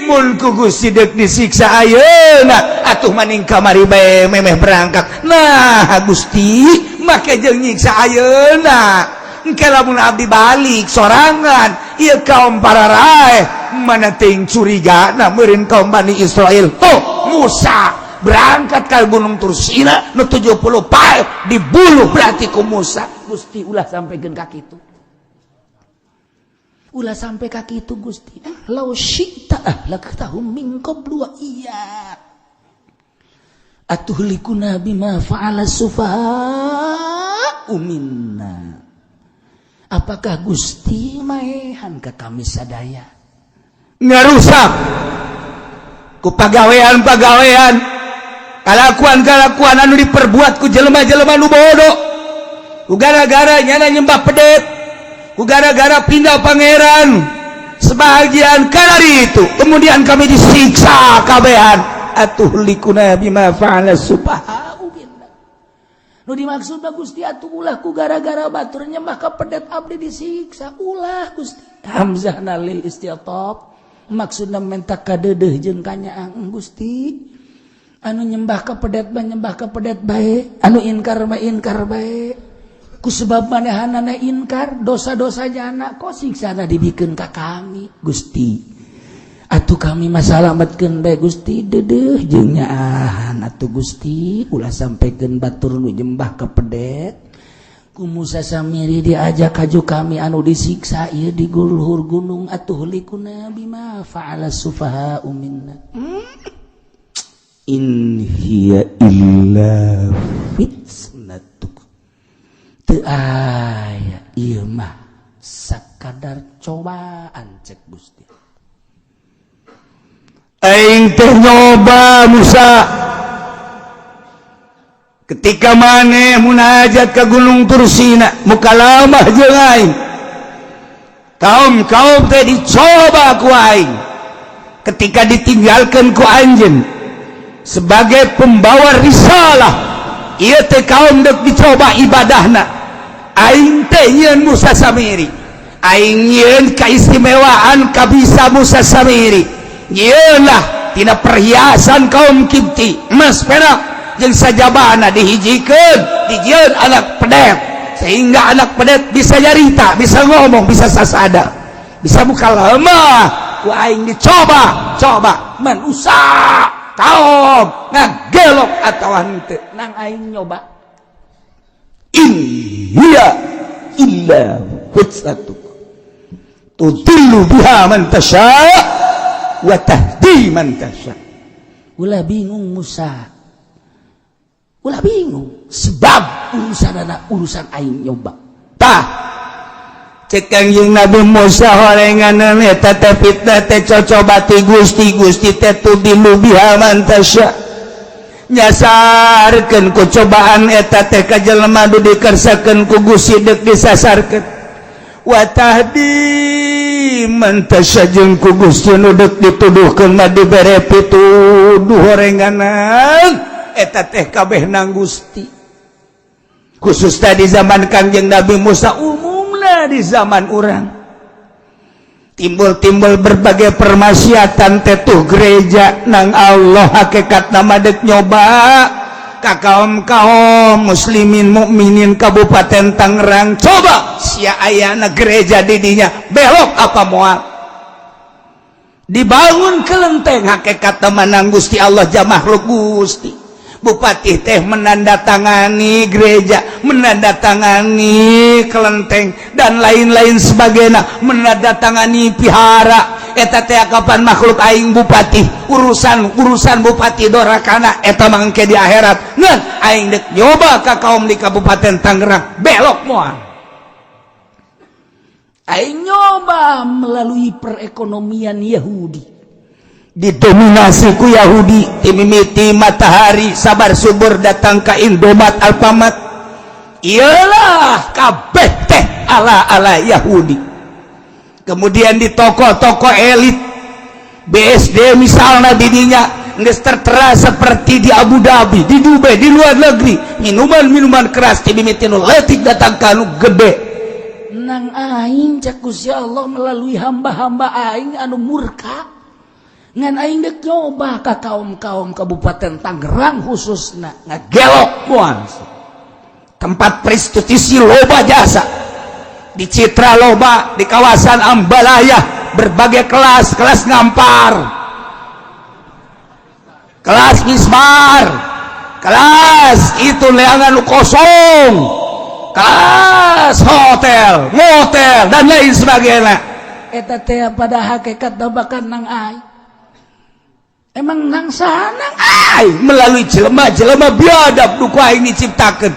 mun ku Gusti dek disiksa ayeuna atuh maning kamari bae memeh berangkat. Nah Gusti make jeung nyiksa ayeuna engke lamun abdi balik sorangan ieu kaum pararaeh mana ting curiga na meureun kaum Bani Israel. Oh Musa berangkat ke Gunung Tursina nu 70 pae dibuluh berarti ku Musa. Gusti ulah sampaikeun ka kitu, ulah sampai ka kitu Gusti. Law syi'ta ahlaktahum min qablu wa iya atuhlikuna bima fa'ala sufaha'u minna. Apakah Gusti maehan ka kami sadaya ngarusak ku pagawean-pagawean kalakuan-kalakuan anu diperbuat ku jelema-jelema nu bodoh, ku gara-gara nyana nyembah pedet, ku gara-gara pindah pangeran sebagian kalari itu kemudian kami disiksa kabehan atuhlikuna bima fa'ala sufaha. Nu dimaksud Gusti atuh ulah ku gara-gara batur nyembah ka pedet abdi disiksa, ulah Gusti. Hamzah lil istiatab maksudna menta kadeudeuh jeung kanyaang Gusti. Anu nyembah ka pedet mah nyembah ka pedet bae, anu inkar mah inkar bae. Ku sebab manehanana inkar dosa-dosa jana kok siksana dibikeun ka kami Gusti. Atuh kami masalametkeun bae Gusti, deudeuh jeung nyaahan atuh Gusti, ulah sampaikan batur nu nyembah ka pedet. Ku Musa Samiri diajak kaju kami anu disiksa ieu di luhur gunung atuhlikuna bima fa'ala sufaha'u minna. In hiya illa fitnatuk. Teu aya ieu mah sakadar cobaan cek Gusti. Aing teh nyoba Musa ketika maneh munajat ke Gunung Tursina mukalamah jeung aing. Kaum-kaum teh dicoba ku aing ketika ditinggalkan ku anjeun sebagai pembawa risalah. Ieu teh kaum dek dicoba ibadahna. Aing teh nyieun Musa Samiri, aing nyieun keistimewaan kabisa Musa Samiri, nyieun lah tina perhiasan kaum Kipti, emas perak jeung sajabana, dihijikeun, dijieun anak pedet, sehingga anak pedet bisa nyarita, bisa ngomong, bisa sasada, bisa buka lemah. Ku aing dicoba coba manusia, kaum ngagelok atau henteu, nang aing nyoba. In hiya illa fitnatuk tudillu biha man tasha wa tahdi man tasha. Ulah bingung, Musa, ulah bingung, sebab urusan anak urusan aing nyoba. Tah, cek Kangjeng Nabi Musa, horengan eta teh fitnah teh cocoba ti Gusti. Gusti teh tudillu biha man tasha, nyasarkeun ku cobaan eta teh ka jelema nu dikersakeun ku Gusti deuk disasarkeun, wa tahdi man tasha, jeung ku Gusti nu deuk dituduhkeun mah dibere pituduh. Horenganan eta teh kabeh nang Gusti, khusus tadi zaman Kangjeng Nabi Musa, umumna di zaman urang timbul-timbul berbagai permaksiatan tetuh gereja, nang Allah hakikat nama dek nyoba ka kaum kaum muslimin mukminin Kabupaten Tangerang. Coba sia ayana gereja didinya, belok apa moal? Dibangun kelenteng, hakikat menang Gusti Allah jam makhluk Gusti. Bupati teh menandatangani gereja, menandatangani kelenteng, dan lain-lain sebagainya, menandatangani pihara eta teh kapan makhluk aing bupati. Urusan urusan bupati dorakana eta mangke di akhirat, ngan aing dek nyoba ka kaum di Kabupaten Tangerang, belok moal? Aing nyoba melalui perekonomian Yahudi. Didominasi ku Yahudi timimiti matahari sabar subur datang ke Indomaret, Alfamart, iyalah kabeh teh ala-ala Yahudi. Kemudian di toko-toko elit BSD misalnya, didinya geus tertera seperti di Abu Dhabi, di Dubai, di luar negeri, minuman-minuman keras timimiti nu leutik datang ka nu gede. Nang aing cek Gusti Allah melalui hamba-hamba aing anu murka, ngan aing dek nyoba ka kaum-kaum Kabupaten Tangerang khususna. Ngagelok moal? Tempat prostitusi loba, jasa di Citra loba, di kawasan Ambalaya berbagai kelas, kelas ngampar, kelas mismar, kelas itu leangan kosong, kelas hotel, motel, dan lain sebagainya. Eta teh pada hakikat bahkan nang aing emang nang sana. Aing melalui jelema-jelema biadab nu ku aing diciptakeun.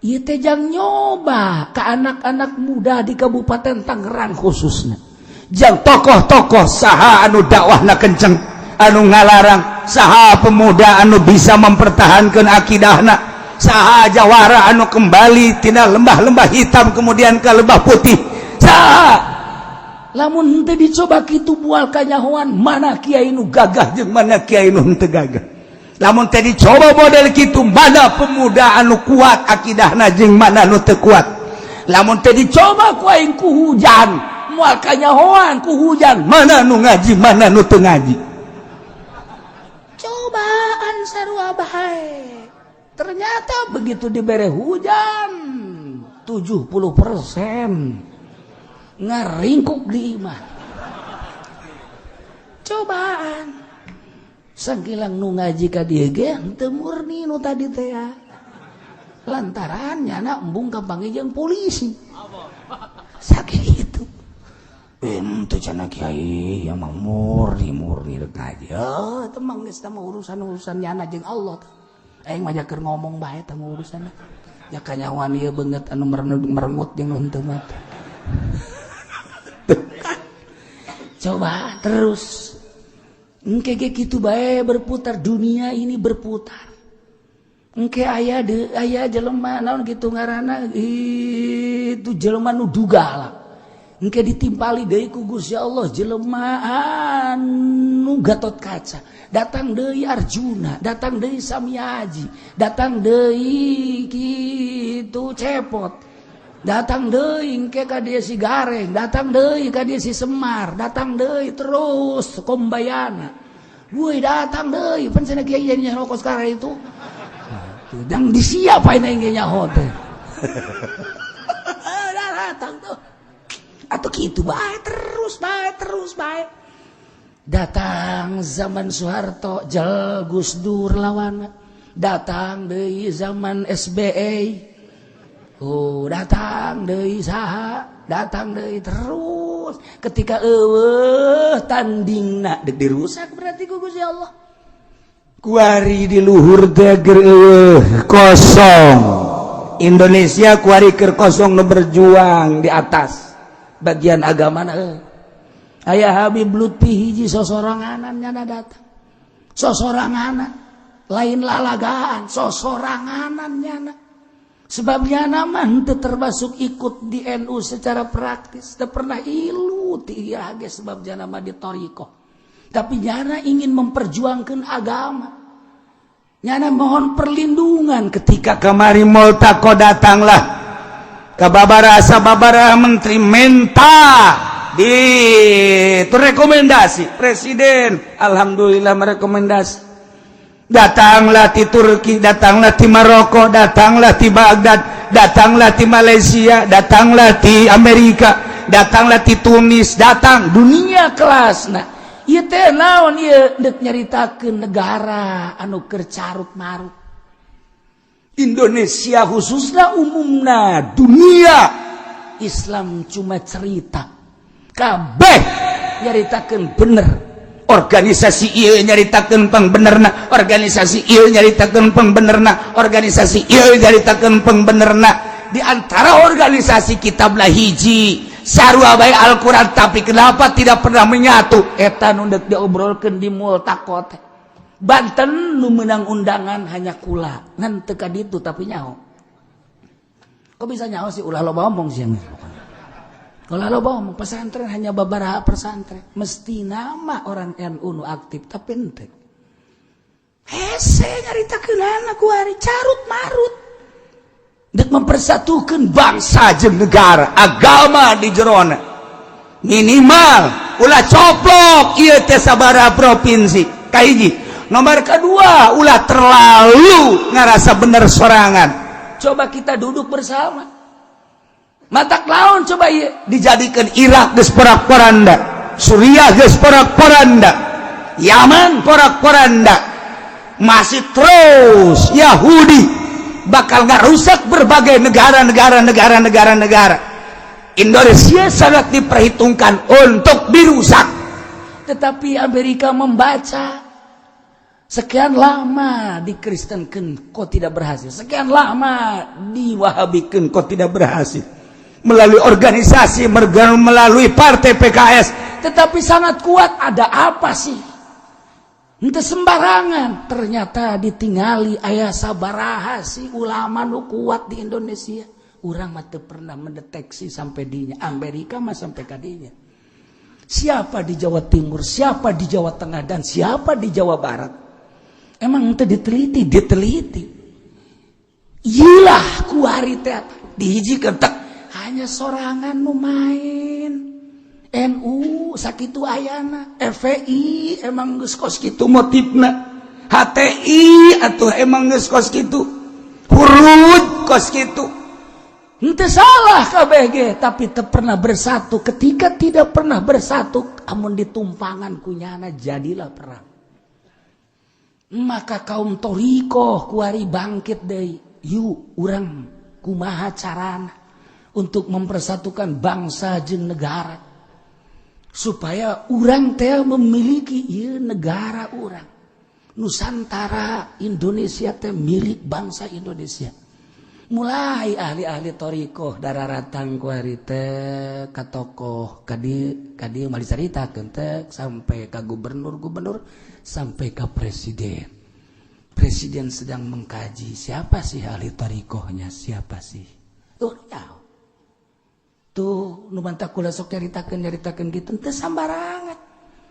Ieu teh jang nyoba ke anak-anak muda di Kabupaten Tangerang khususnya. Jang tokoh-tokoh saha anu dakwahna kenceng, anu ngalarang saha, pemuda anu bisa mempertahankan akidahna saha, jawara anu kembali tina lembah-lembah hitam kemudian ke lembah putih saha. Lamun henteu dicoba kitu moal kanyahoan mana kiai nu gagah jeung mana kiai nu henteu gagah. Lamun teh dicoba model kitu, mana pemuda anu kuat akidahna jeung mana nu teu kuat. Lamun teh dicoba ku aing ku hujan, moal kanyahoan ku hujan mana nu ngaji, mana nu teu ngaji. Cobaan sarua bae. Ternyata begitu dibere hujan, 70% ngaringkuk di imah. Cobaan sangkilang nu ngaji ka dieu ge henteu murni nu tadi teh ya. Lantaran nyana embung kapanggih jeung polisi sakitu. Ente cenah kiai yang mah murni murni rek ngaji. Oh, itu mah geus mah urusan-urusan nyana jeung Allah. Aing mah keur ngomong bae teh urusan. Ya kanyahoan ieu beungeut anu merengut jeung nu henteu mah. Coba terus. Engke ge kitu bae berputar, dunia ini berputar. Engke aya de aya jelema naon kitu ngaranna itu, jelema nu duga lah. Engke ditimpali deui ku Gusti Allah jelema anu Gatot Kaca, datang deui Arjuna, datang deui Samiaji, datang deui kitu Cepot, datang deui engke ka dieu si Gareng, datang deui ka dieu si Semar, datang deui terus Kombayana. Woi, datang deui pan cenah kiai nyaho kos sekarang itu. Dan disiapain aing ge nyaho teh. Datang tuh. Atau gitu bae terus bae terus bae. Datang zaman Soeharto, jel Gus Dur lawan. Datang deui zaman SBY. Oh, datang deui saha? Datang deui terus. Ketika eueuh tandingna dek dirusak berarti ku Gusti Allah. Kuari di luhur teh keur eueuh kosong. Indonesia kuari keur kosong nu berjuang di atas bagian agama na. Aya Habib Lutfi hiji sosoranganan nyana datang. Sosoranganan lain lalagaan, sosoranganan nyana. Sebab nyana mah henteu termasuk ikut di NU secara praktis, teu pernah ilu ti ieu ge sebab nyana mah di thoriqoh. Tapi nyana ingin memperjuangkan agama. Nyana mohon perlindungan ketika kamari Multaqo datanglah ke babara sababara menteri menta di itu rekomendasi presiden, alhamdulillah merekomendasi. Datanglah di Turki, datanglah di Maroko, datanglah di Baghdad, datanglah di Malaysia, datanglah di Amerika, datanglah di Tunis, datang dunia kelas. Nah, ieu teh naon ieu deuk nyaritakeun negara anu keur carut marut. Indonesia khususnya, umumna dunia. Islam cuma cerita, kabeh nyaritakeun bener. Organisasi ieu nyaritakeun pangbenerna, organisasi ieu nyaritakeun pangbenerna, organisasi ieu nyaritakeun pangbenerna. Di antara organisasi kitablah hiji sarua bae Al-Qur'an, tapi kenapa tidak pernah menyatu? Eta nu deuk diobrolkeun di Multaqo teh. Banten nu menang undangan hanya kula, ngan teu ka ditu tapi nyaho. Kok bisa nyaho sih? Ulah loba omong sih. Ulah loba omong. Pesantren hanya beberapa pesantren, mesti nama orang NU nu aktif, tapi ente hese nyaritakeun ku hari carut marut dek mempersatukan bangsa jeung negara, agama di jerona minimal ulah coplok ieu teh sabaraha provinsi. Kahiji, nomor kedua, ulah terlalu ngerasa bener sorangan. Coba kita duduk bersama, matak lawan coba ieu. Dijadikan Irak geus porak-poranda, Suriah geus porak-poranda, Yaman porak-poranda, masih terus Yahudi bakal nggak rusak berbagai negara-negara, negara-negara, negara. Indonesia sangat diperhitungkan untuk dirusak. Tetapi Amerika membaca, sekian lama dikristenkan kok tidak berhasil, sekian lama diwahabikan kok tidak berhasil, melalui organisasi, melalui partai PKS. Tetapi sangat kuat. Ada apa sih? Ente sembarangan ternyata ditingali aya sabaraha sih ulama nu kuat di Indonesia. Urang mah teu pernah mendeteksi sampai dinya. Amerika mah sampai kadinya, siapa di Jawa Timur, siapa di Jawa Tengah, dan siapa di Jawa Barat. Emang ente diteliti, diteliti. Iyalah kuari teh dihijikeun tek hanya sorangan nu main NU sakitu ayana, FPI emang geus kos kitu motifna, HTI atau emang geus kos kitu, huruf kos kitu. Henteu salah KBG, tapi teu pernah bersatu. Ketika tidak pernah bersatu, amun ditumpangan kunyana jadilah perang. Maka kaum thoriqoh kuari bangkit deui. Yuk, urang kumaha carana untuk mempersatukan bangsa jeung negara supaya urang teh memiliki ieu negara urang Nusantara. Indonesia teh milik bangsa Indonesia. Mulai ahli-ahli thoriqoh daratang kuari teh ka tokoh kadi kadi mah dicaritakeun teh sampai ka gubernur-gubernur, sampai ka presiden. Presiden sedang mengkaji siapa sih ahli thoriqohnya, siapa sih. Oh, ya. Tuh nu mantak kula sok nyaritakeun kitu teu sambarangan.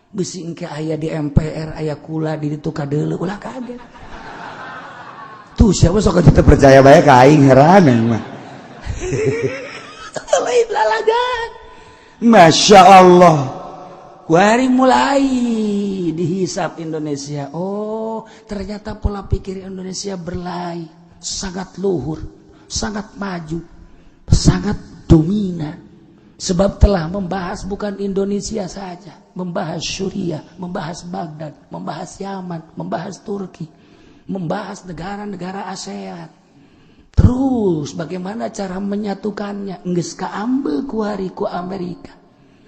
Bisi engke aya di MPR aya kula di ditu kadeuleu ulah kaget. Tuh siapa sok teu percaya bae ka aing heran mah. Lain lalagan. Masya Allah. Kuari mulai dihisap Indonesia. Oh, ternyata pola pikir Indonesia berlai, sangat luhur, sangat maju, sangat dominan. Sebab telah membahas bukan Indonesia saja, membahas Suriah, membahas Baghdad, membahas Yaman, membahas Turki, membahas negara-negara ASEAN. Terus bagaimana cara menyatukannya? Geus kaambil kuari ku Amerika.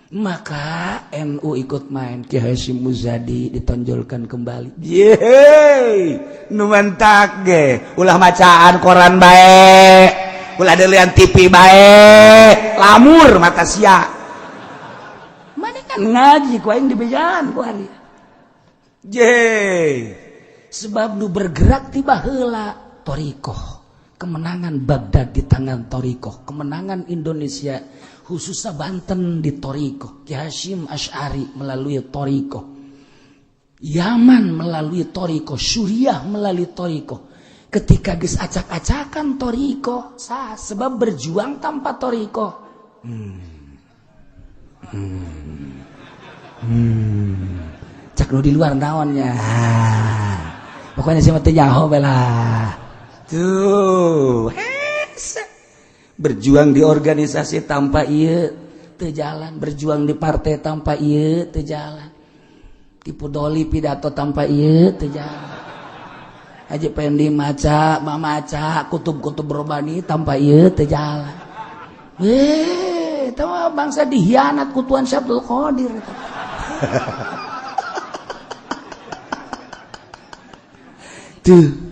Maka NU ikut main, Ki Hasyim Muzadi ditonjolkan kembali. Yeay, nu mantak ge ulah macaan koran bae, ulah delian TV bae, lamur mata sia. Mana kan ngaji ku aing dibejaan ku hari. Yeay. Sebab nu bergerak tiba heula thoriqoh. Kemenangan Baghdad di tangan thoriqoh, kemenangan Indonesia khususnya Banten di thoriqoh, Ki Hasyim Asy'ari melalui thoriqoh, Yaman melalui thoriqoh, Suriah melalui thoriqoh. Ketika geus acak-acakan thoriqoh, sah, sebab berjuang tanpa thoriqoh. Cak nu di luar naonnya. Pokoknya sih mah teu nyaho lah. Tuh, hese. Berjuang di organisasi tanpa ieu teu jalan, berjuang di partai tanpa ieu teu jalan. Tipu doli pidato tanpa ieu teu jalan. Haji Pendi maca, mamaca, kutub-kutub robani tanpa ieu teu jalan. Eta mah bangsa dihianat ku Tuan Syekh Abdul Qadir. Tuh.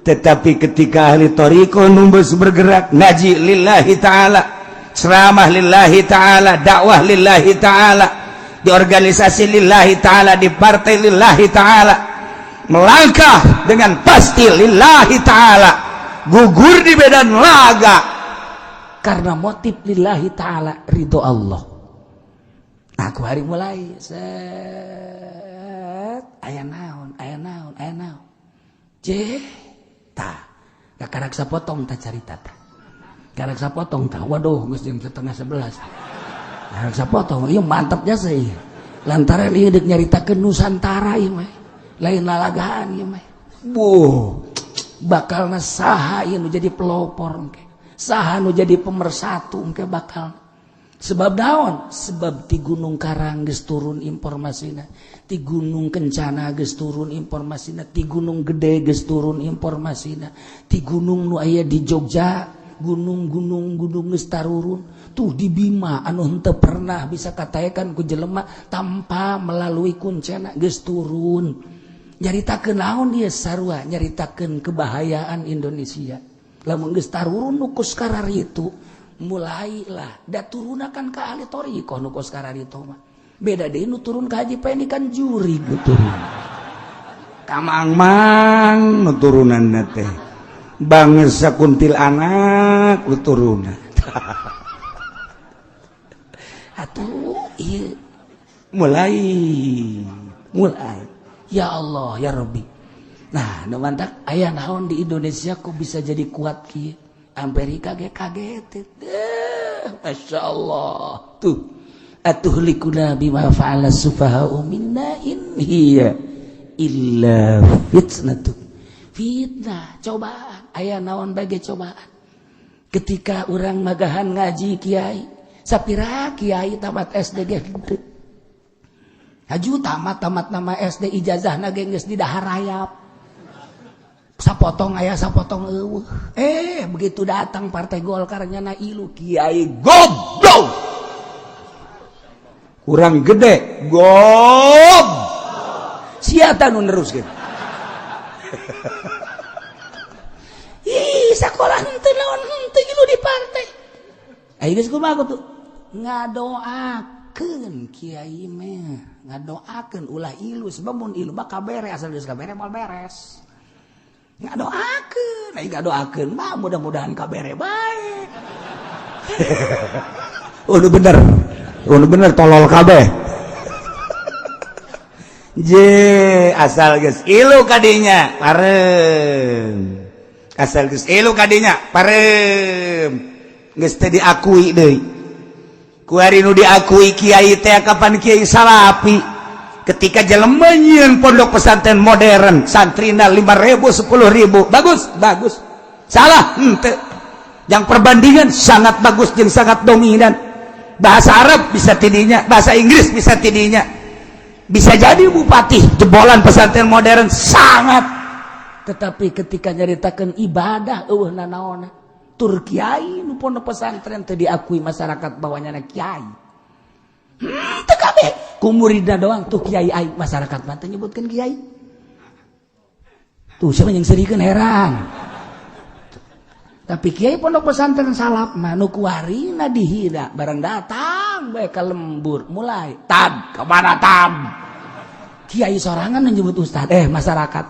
Tetapi ketika ahli thoriqoh numbus bergerak ngaji lillahi ta'ala, ceramah lillahi ta'ala, dakwah lillahi ta'ala, di organisasi lillahi ta'ala, di partai lillahi ta'ala, melangkah dengan pasti lillahi ta'ala, gugur di medan laga karena motif lillahi ta'ala, ridho Allah. Aku hari mulai set aya naon, aya naon, aya naon. Ceh tah, karak sapotong tah carita tah. Karak sapotong tah, waduh geus jam 10:30. Karak sapotong, ieu mantapnya sih. Lantaran ieu deuk nyaritakeun Nusantara ieu mah. Lain lalagaan ieu mah. Buh, bakalna saha ieu nu jadi pelopor engke. Saha nu jadi pemersatu engke bakal. Sebab naon? Sebab di Gunung Karang geus turun informasina, di Gunung Kencana geus turun informasina, di Gunung Gede geus turun informasina, di gunung nu aya di Jogja, gunung-gunung gunung geus tarurun. Tuh di Bima anu henteu pernah bisa kataekan ku jelema tanpa melalui kuncena geus turun. Nyaritakeun naon ieu sarua? Nyaritakeun kebahayaan Indonesia. Lamun geus tarurun nu kos kararitu, mulailah da turunakan ka ahli thoriqoh nu kos kararitu mah. Beda deui nu turun ka Haji Pendi kan juri nu turun. Kamang-mang nu turunanna teh. Bangsa kuntilanak nu turunan. Atuh ieu mulai mulai ya Allah ya Rabbi. Nah, nu mantak aya naon di Indonesia kok bisa jadi kuat kieu? Amerika ge kaget. Masya Allah. Tuh. Atuhlikuna bima fa'ala sufaha'u minna in hiya illa fitnatu. Fitnah, cobaan. Aya naon bage cobaan. Ketika urang magahan ngaji kiai, sapira kiai tamat SD ge henteu. Haju tamat nama SD ijazahna ge geus didahar rayap. Sapotong aya sapotong eueuh. Begitu datang partai Golkar nyana ilu kiai goblok. Kurang gede gob. Sia nu neruskeun. Ih, sakola henteu naon henteu ilu di partai. Ayo geus kumaha tuh? Ngadoakeun kiai mah, ngadoakeun ulah ilu sebab mun ilu mah kabere asal geus kabere moal beres. Ngadoakeun, ai ngadoakeun mah mudah-mudahan kabere bae. Oh nu bener. Oh nu bener tolol kabeh. Je asal geus ilu kadinya parem. Asal geus ilu kadinya parem. Geus teu diakui deui. Kuari nu diakui kiai teh kapan kiai salapi. Ketika jelema nyieun pondok pesantren modern, santrina 5.000 10.000, bagus, bagus. Salah, henteu. Yang perbandingan sangat bagus jeung sangat dominan. Bahasa Arab bisa tidinya, bahasa Inggris bisa tidinya. Bisa jadi bupati jebolan pesantren modern sangat. Tetapi ketika nyaritakan ibadah eueuh nanaona. Tur kiai nu pondok pesantren teu diakui masyarakat bahwa nyana kiai. Teu kabeh ku muridna doang tuh kiai aing masyarakat mah teu nyebutkeun kiai. Tuh siapa yang serikeun heran. Tapi kiai pondok pesantren salaf mah nu kuarina dihina barang datang bae ka lembur mulai tad kemana tad. Kiai sorangan yang nyebut ustad masyarakat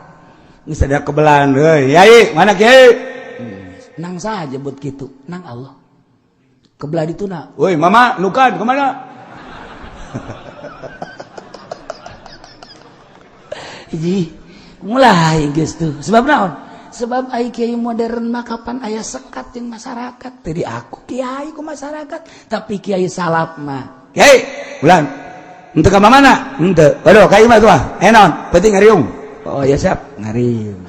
geus ada kebelan euy yai mana kiai nang saha jebut kitu nang Allah kebelah dituna woi mama nukan kemana. Hiji mulai geus tuh sebab naon sebab ai kiai modern mah kapan aya sekat jeung masyarakat teu diaku kiai ku masyarakat tapi kiai salaf mah kiai ulang henteu ka mana henteu waduh ka imah tuh ah naon penting ngariung oh ya siap ngariung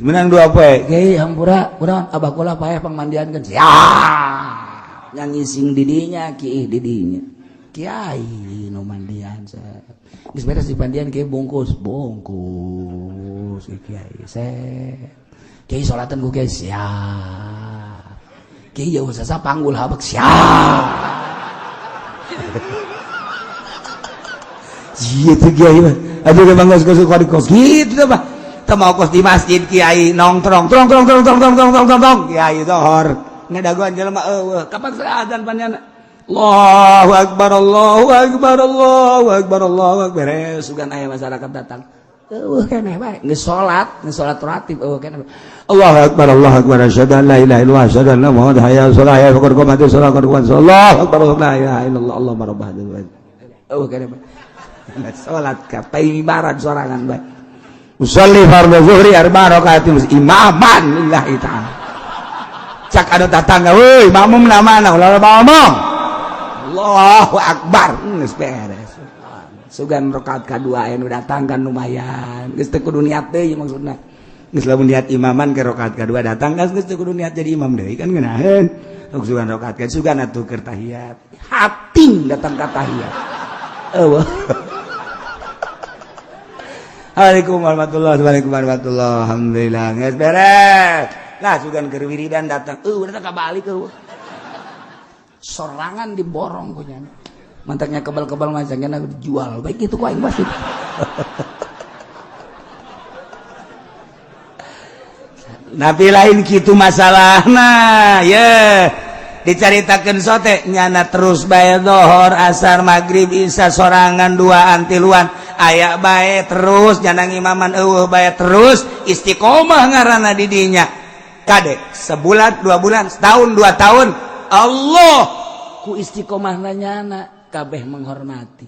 menang dua poe kiai hampura urang abah kula paeh pangmandiankeun siap yang ngising didinya kiai didinya kiai nu mandian geus beres dipandian kiai bungkus bungkus kiai set kiai salatan ku kiai siap kiai jauh sasa panggul habek siap. Gitu kiai mah aja ge bangga kos kos gitu mah teu mau kos di masjid kiai nongtrong trong trong trong trong trong trong trong trong kiai zohor ngadagoan jelema eueuh kapan azan panjana Allahu akbar Allahu akbar Allahu akbar Allahu akbar beres sugan aya masyarakat datang eueuh keneh bae geus salat ratib eueuh keneh Allahu akbar Allahu akbar asyhadu an la ilaha illallah asyhadu anna muhammadan hayya 'alas shalah hayya qad qamatis shalah qad qamatis Allahu akbar la ilaha illallah Allahumma rabb hadzal bait eueuh keneh bae salat ka paimibaran sorangan bae usolli fardhu zuhri arba rakaatin imaman lillahi ta'ala cak anu tatangga weuy makmum na mana ulah ngomong Allahu akbar geus beres sugan rakaat kadua anu datang kan lumayan geus teu kudu niat deui maksudna geus lamun niat imaman ke rakaat kadua datang kan geus teu kudu niat jadi imam deui kan ngeunaheun sugan rakaat ka sugan atuh keur tahiyat hating datang ka tahiyat eueuh. Assalamualaikum warahmatullahi wabarakatuh. Alhamdulillah geus beres. Lah sugan keur wiridan datang eueuh datang ka balik eueuh sorangan diborong punya mantaknya kebal-kebal macamnya dijual baik itu ku aing pasti. Nabi lain kitu masalahna ye dicaritakeun sote nyana terus bae dohor asar maghrib isya sorangan duaan tiluan aya bae terus nyana ngimaman eueuh bae terus istiqomah ngaranna di dinya kade sebulan 2 bulan setahun 2 tahun Allah ku istiqomah nyana kabeh menghormati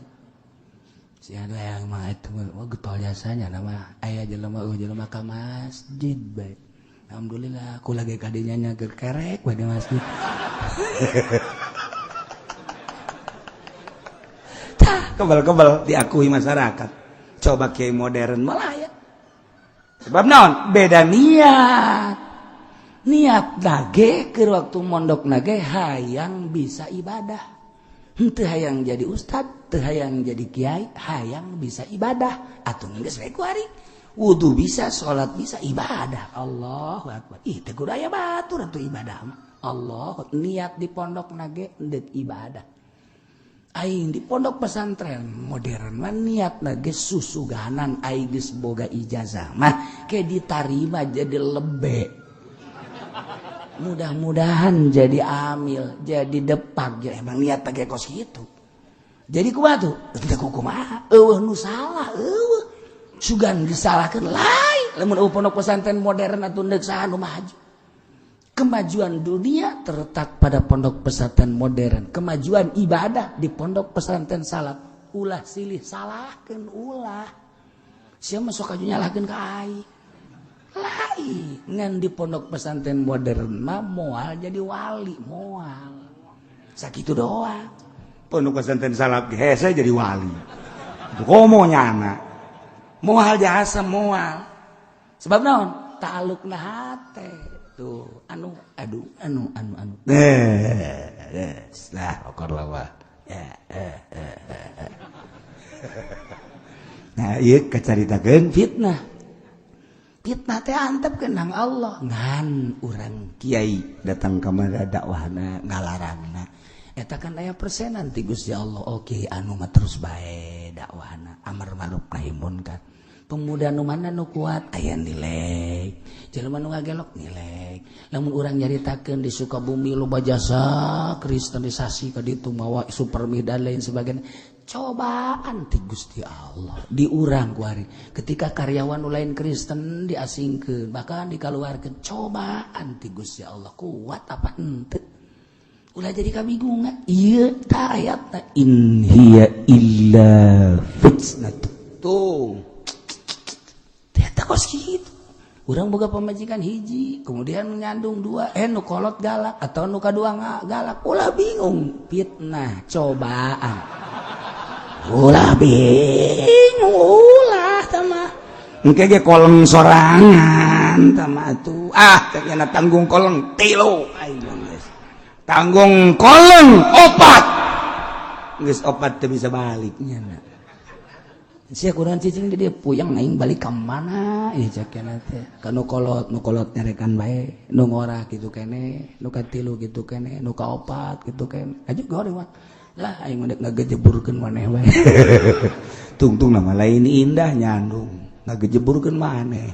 si anu yang mah itu wah getol jasanya nama aya jelema eueuh jelema ka masjid bae alhamdulillah aku lagi kadinya nyager kerek bae di masjid. Tah kebal-kebal diakui masyarakat coba kiai modern malah ya sebab naon beda niat niat nage ke waktu mondok nage hayang bisa ibadah henteu hayang jadi ustad teu hayang jadi kiai hayang bisa ibadah atuh geus we ku ari wudu bisa salat bisa ibadah Allahu akbar ih teu kudu aya batur atuh ibadah mah Allah niat di pondok nage deuk ibadah aing di pondok pesantren modern mah niat nage susuganan aing geus boga ijazah mah ke ditarima jadi lebe mudah-mudahan jadi amil jadi depak ya emang niat nage kos kitu jadi kumaha tuh teu kumaha eueuh nu salah eueuh sugan disalahkeun lain lamun eueuh pondok pesantren modern atuh deuk saha nu maju Kemajuan dunia terletak pada pondok pesantren modern, kemajuan ibadah di pondok pesantren salaf. Ulah silih salahkeun, ulah. Sia sok aju nyalahkeun ka aing. Lain ngan di pondok pesantren modern mah moal jadi wali, moal. Sakitu doang. Pondok pesantren salaf hese jadi wali. Komo nyana. Moal jasa moal. Sebab naon? Ta'alluqna hate. Tuh anu aduh anu anu anu eh lah okor lawa ya eh, eh, eh. Nah, ieu kacaritakeun. Fitnah, fitnah teh antep kenang Allah ngan urang kiai datang ka mana dakwahna ngalarangna. Eta kan aya persenan ti Gusti Allah. Oke, anu mah terus bae dakwahna, amar ma'ruf nahi munkar. Pemuda nu mana nu kuat aya nilai, jelema nu ngagelok nilai. Lamun urang nyaritakeun di Sukabumi loba jasa kristenisasi ka ditu, mawa supermi dan lain sebagainya, cobaan ti Gusti Allah di urang kuari. Ketika karyawan nu lain Kristen diasingkeun, bahkan dikaluarkeun, cobaan ti Gusti Allah, kuat apa henteu? Ulah jadi kabingungan. Ieu ta ayatna, in hiya illa fitnah tuh. Ternyata kos kitu. Urang boga pamajikan hiji, kemudian nyandung dua, nu kolot galak atau nu kadua galak, ulah bingung, fitnah, cobaan. Ulah bingung, ulah tama. Engke ge koleng sorangan tama atuh. Ah, teh tanggung koleng tilu aing geus. Tanggung koleng opat. Geus opat teu bisa balik nya. Sia kurang cicing di dia puyeng, aing balik ka mana ieu cek teh. Ka nu kolot, nu kolot nyarekan bae, nu ngora kitu kene, nu katilu kitu kene, nu kaopat kitu kene. Aju goreng mah. Lah, aing mah dek ngagejeburkeun maneh bae. Tungtung nama lain indah nyandung ngagejeburkeun maneh.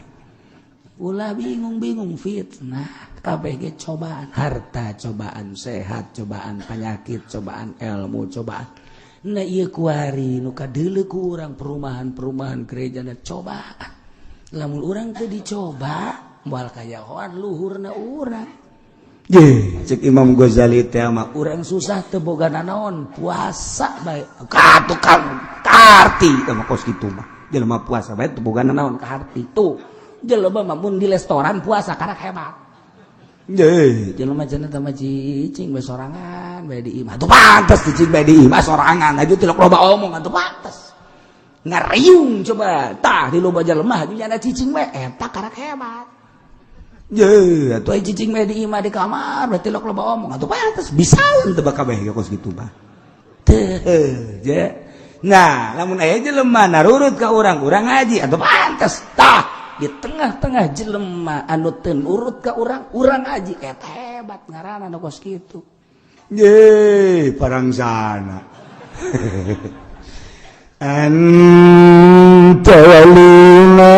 Ulah bingung-bingung fitnah. Kabeh ge cobaan, harta cobaan, sehat cobaan, penyakit cobaan, ilmu cobaan. Nah, ieu kuari nu kadeuleu ku urang perumahan-perumahan gereja na cobaan. Lamun urang teu dicoba, moal kayahoan luhurna urang. Ye, cek Imam Ghazali teh mah. Urang susah teu boga nanaon, puasa bae. Ka tukang kaharti teh mah kos kitu mah. Jelema puasa bae teu boga nanaon kaharti tuh. Jelema mah mun di restoran puasa karak hebat. Ye, jelema cenah teh mah cicing bae sorangan bae di imah. Atuh pantes cicing bae di imah sorangan, aju tilok loba omong atuh pantes. Ngariung coba tah di loba jelema aju nyana cicing bae eta karak hebat. Ye, atuh aya cicing bae di imah di kamar berarti tilok loba omong atuh pantes bisa. Teu bakal bae kos kitu mah. Teu. Je. Nah, lamun aya jelema narurut ka urang, urang ngaji atuh pantes tah. Di tengah-tengah jelema anu teu nurut ka urang, urang ngaji eta hebat ngaranna nu kos kitu. Ye, parang sana. Anta walina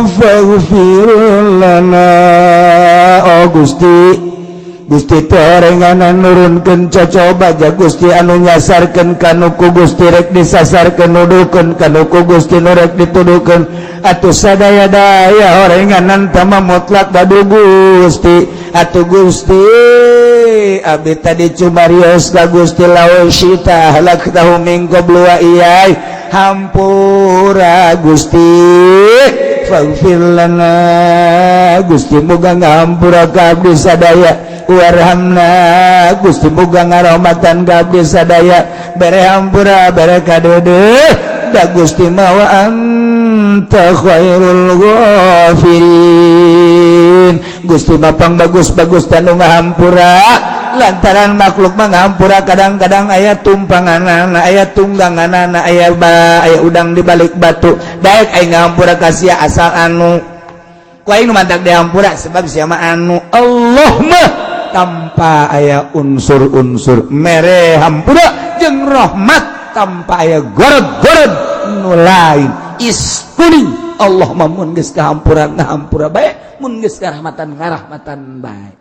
faghfir lana. Oh Gusti, Gusti teh nurunkeun cocoba ja Gusti anu nyasarkeun kanu ku Gusti rek disasarkeun, nuduhkeun kanu ku Gusti nu rek dituduhkeun. Atuh sadaya-daya orenganan tama mutlak badu Gusti. Atuh Gusti, abdi tadi cumarios ka Gusti, law syita ahlaktahu min qablu wa iyai. Hampura Gusti, faghfir lana. Gusti, muga ngahampura ka abdi sadaya. Warhamna. Gusti, muga ngarahmatan ka abdi sadaya, bere hampura, bere kadede da Gusti mah wa anta khairul ghafirin. Gusti mah pang bagus-bagus tanu ngahampura, lantaran makhluk mah ngahampura kadang-kadang aya tumpanganana, aya tungganganana, aya ba aya udang di balik batu. Daek aing ngahampura ka sia asal anu ku aing nu mantak dihampura sebab sia mah anu. Allah mah tanpa aya unsur-unsur mere hampura jeung rahmat, tanpa aya gorod-gorod nu lain iskuning. Allah mah mun geus kahampura ngahampura bae, mun geus karahmatan ngarahmatan bae.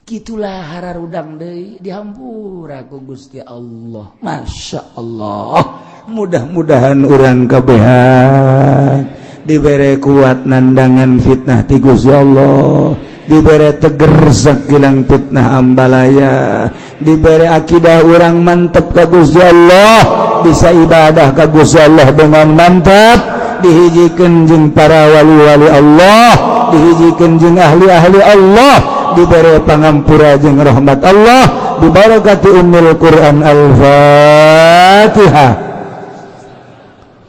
Gitulah hararudang deui dihampura ku Gusti Allah. Masya Allah. Mudah-mudahan urang kabehan dibere kuat nandangan fitnah ti Gusti Allah. Dibere teger sakilang fitnah ambalaya, dibere akidah urang mantep ka Gusti Allah, bisa ibadah ka Gusti Allah dengan mantap, dihijikeun jeung para wali-wali Allah, dihijikeun jeung ahli-ahli Allah, dibere pangampura jeung rahmat Allah, dibarakati Ummul Quran. Al-Fatihah.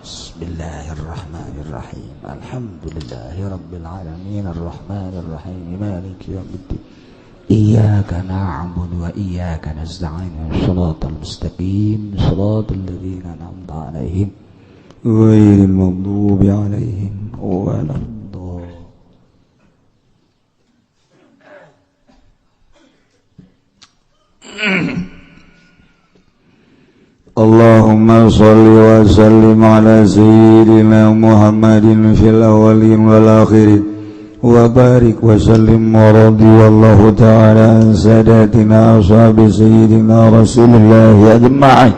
Bismillahirrahmanirrahim. Alhamdulillahirabbil alamin, arrahmanirrahim, maliki yaumiddin. Iyyaka na'budu wa iyyaka nasta'in. Shiratal mustaqim, shiratal ladzina an'amta 'alaihim, ghairil maghdubi 'alaihim waladdallin. Allahumma shalli wa sallim ala sayyidina Muhammadin fil awwalin wal akhirin, wa barik wa sallim, wa radiyallahu ta'ala an sadatina ashabi sayyidina Rasulillah ajma'in.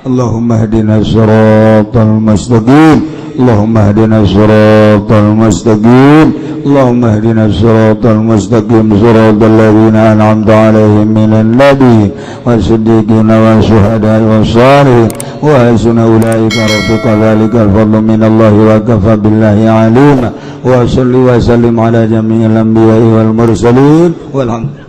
Allahumma hdina siratal mustaqim, Allahumma hdina siratal mustaqim, Allahumma hdina siratal mustaqim, siratal ladzina an'amta 'alaihim minan nabiyyin wasiddiqin wasyuhada'i wassalihin, wa hasuna ulaika rafiqa. Dzalikal fadlu minallahi wa kafa billahi 'alima. Wa salli wa sallim ala jami'il anbiya'i wal mursalin, walhamdulillah.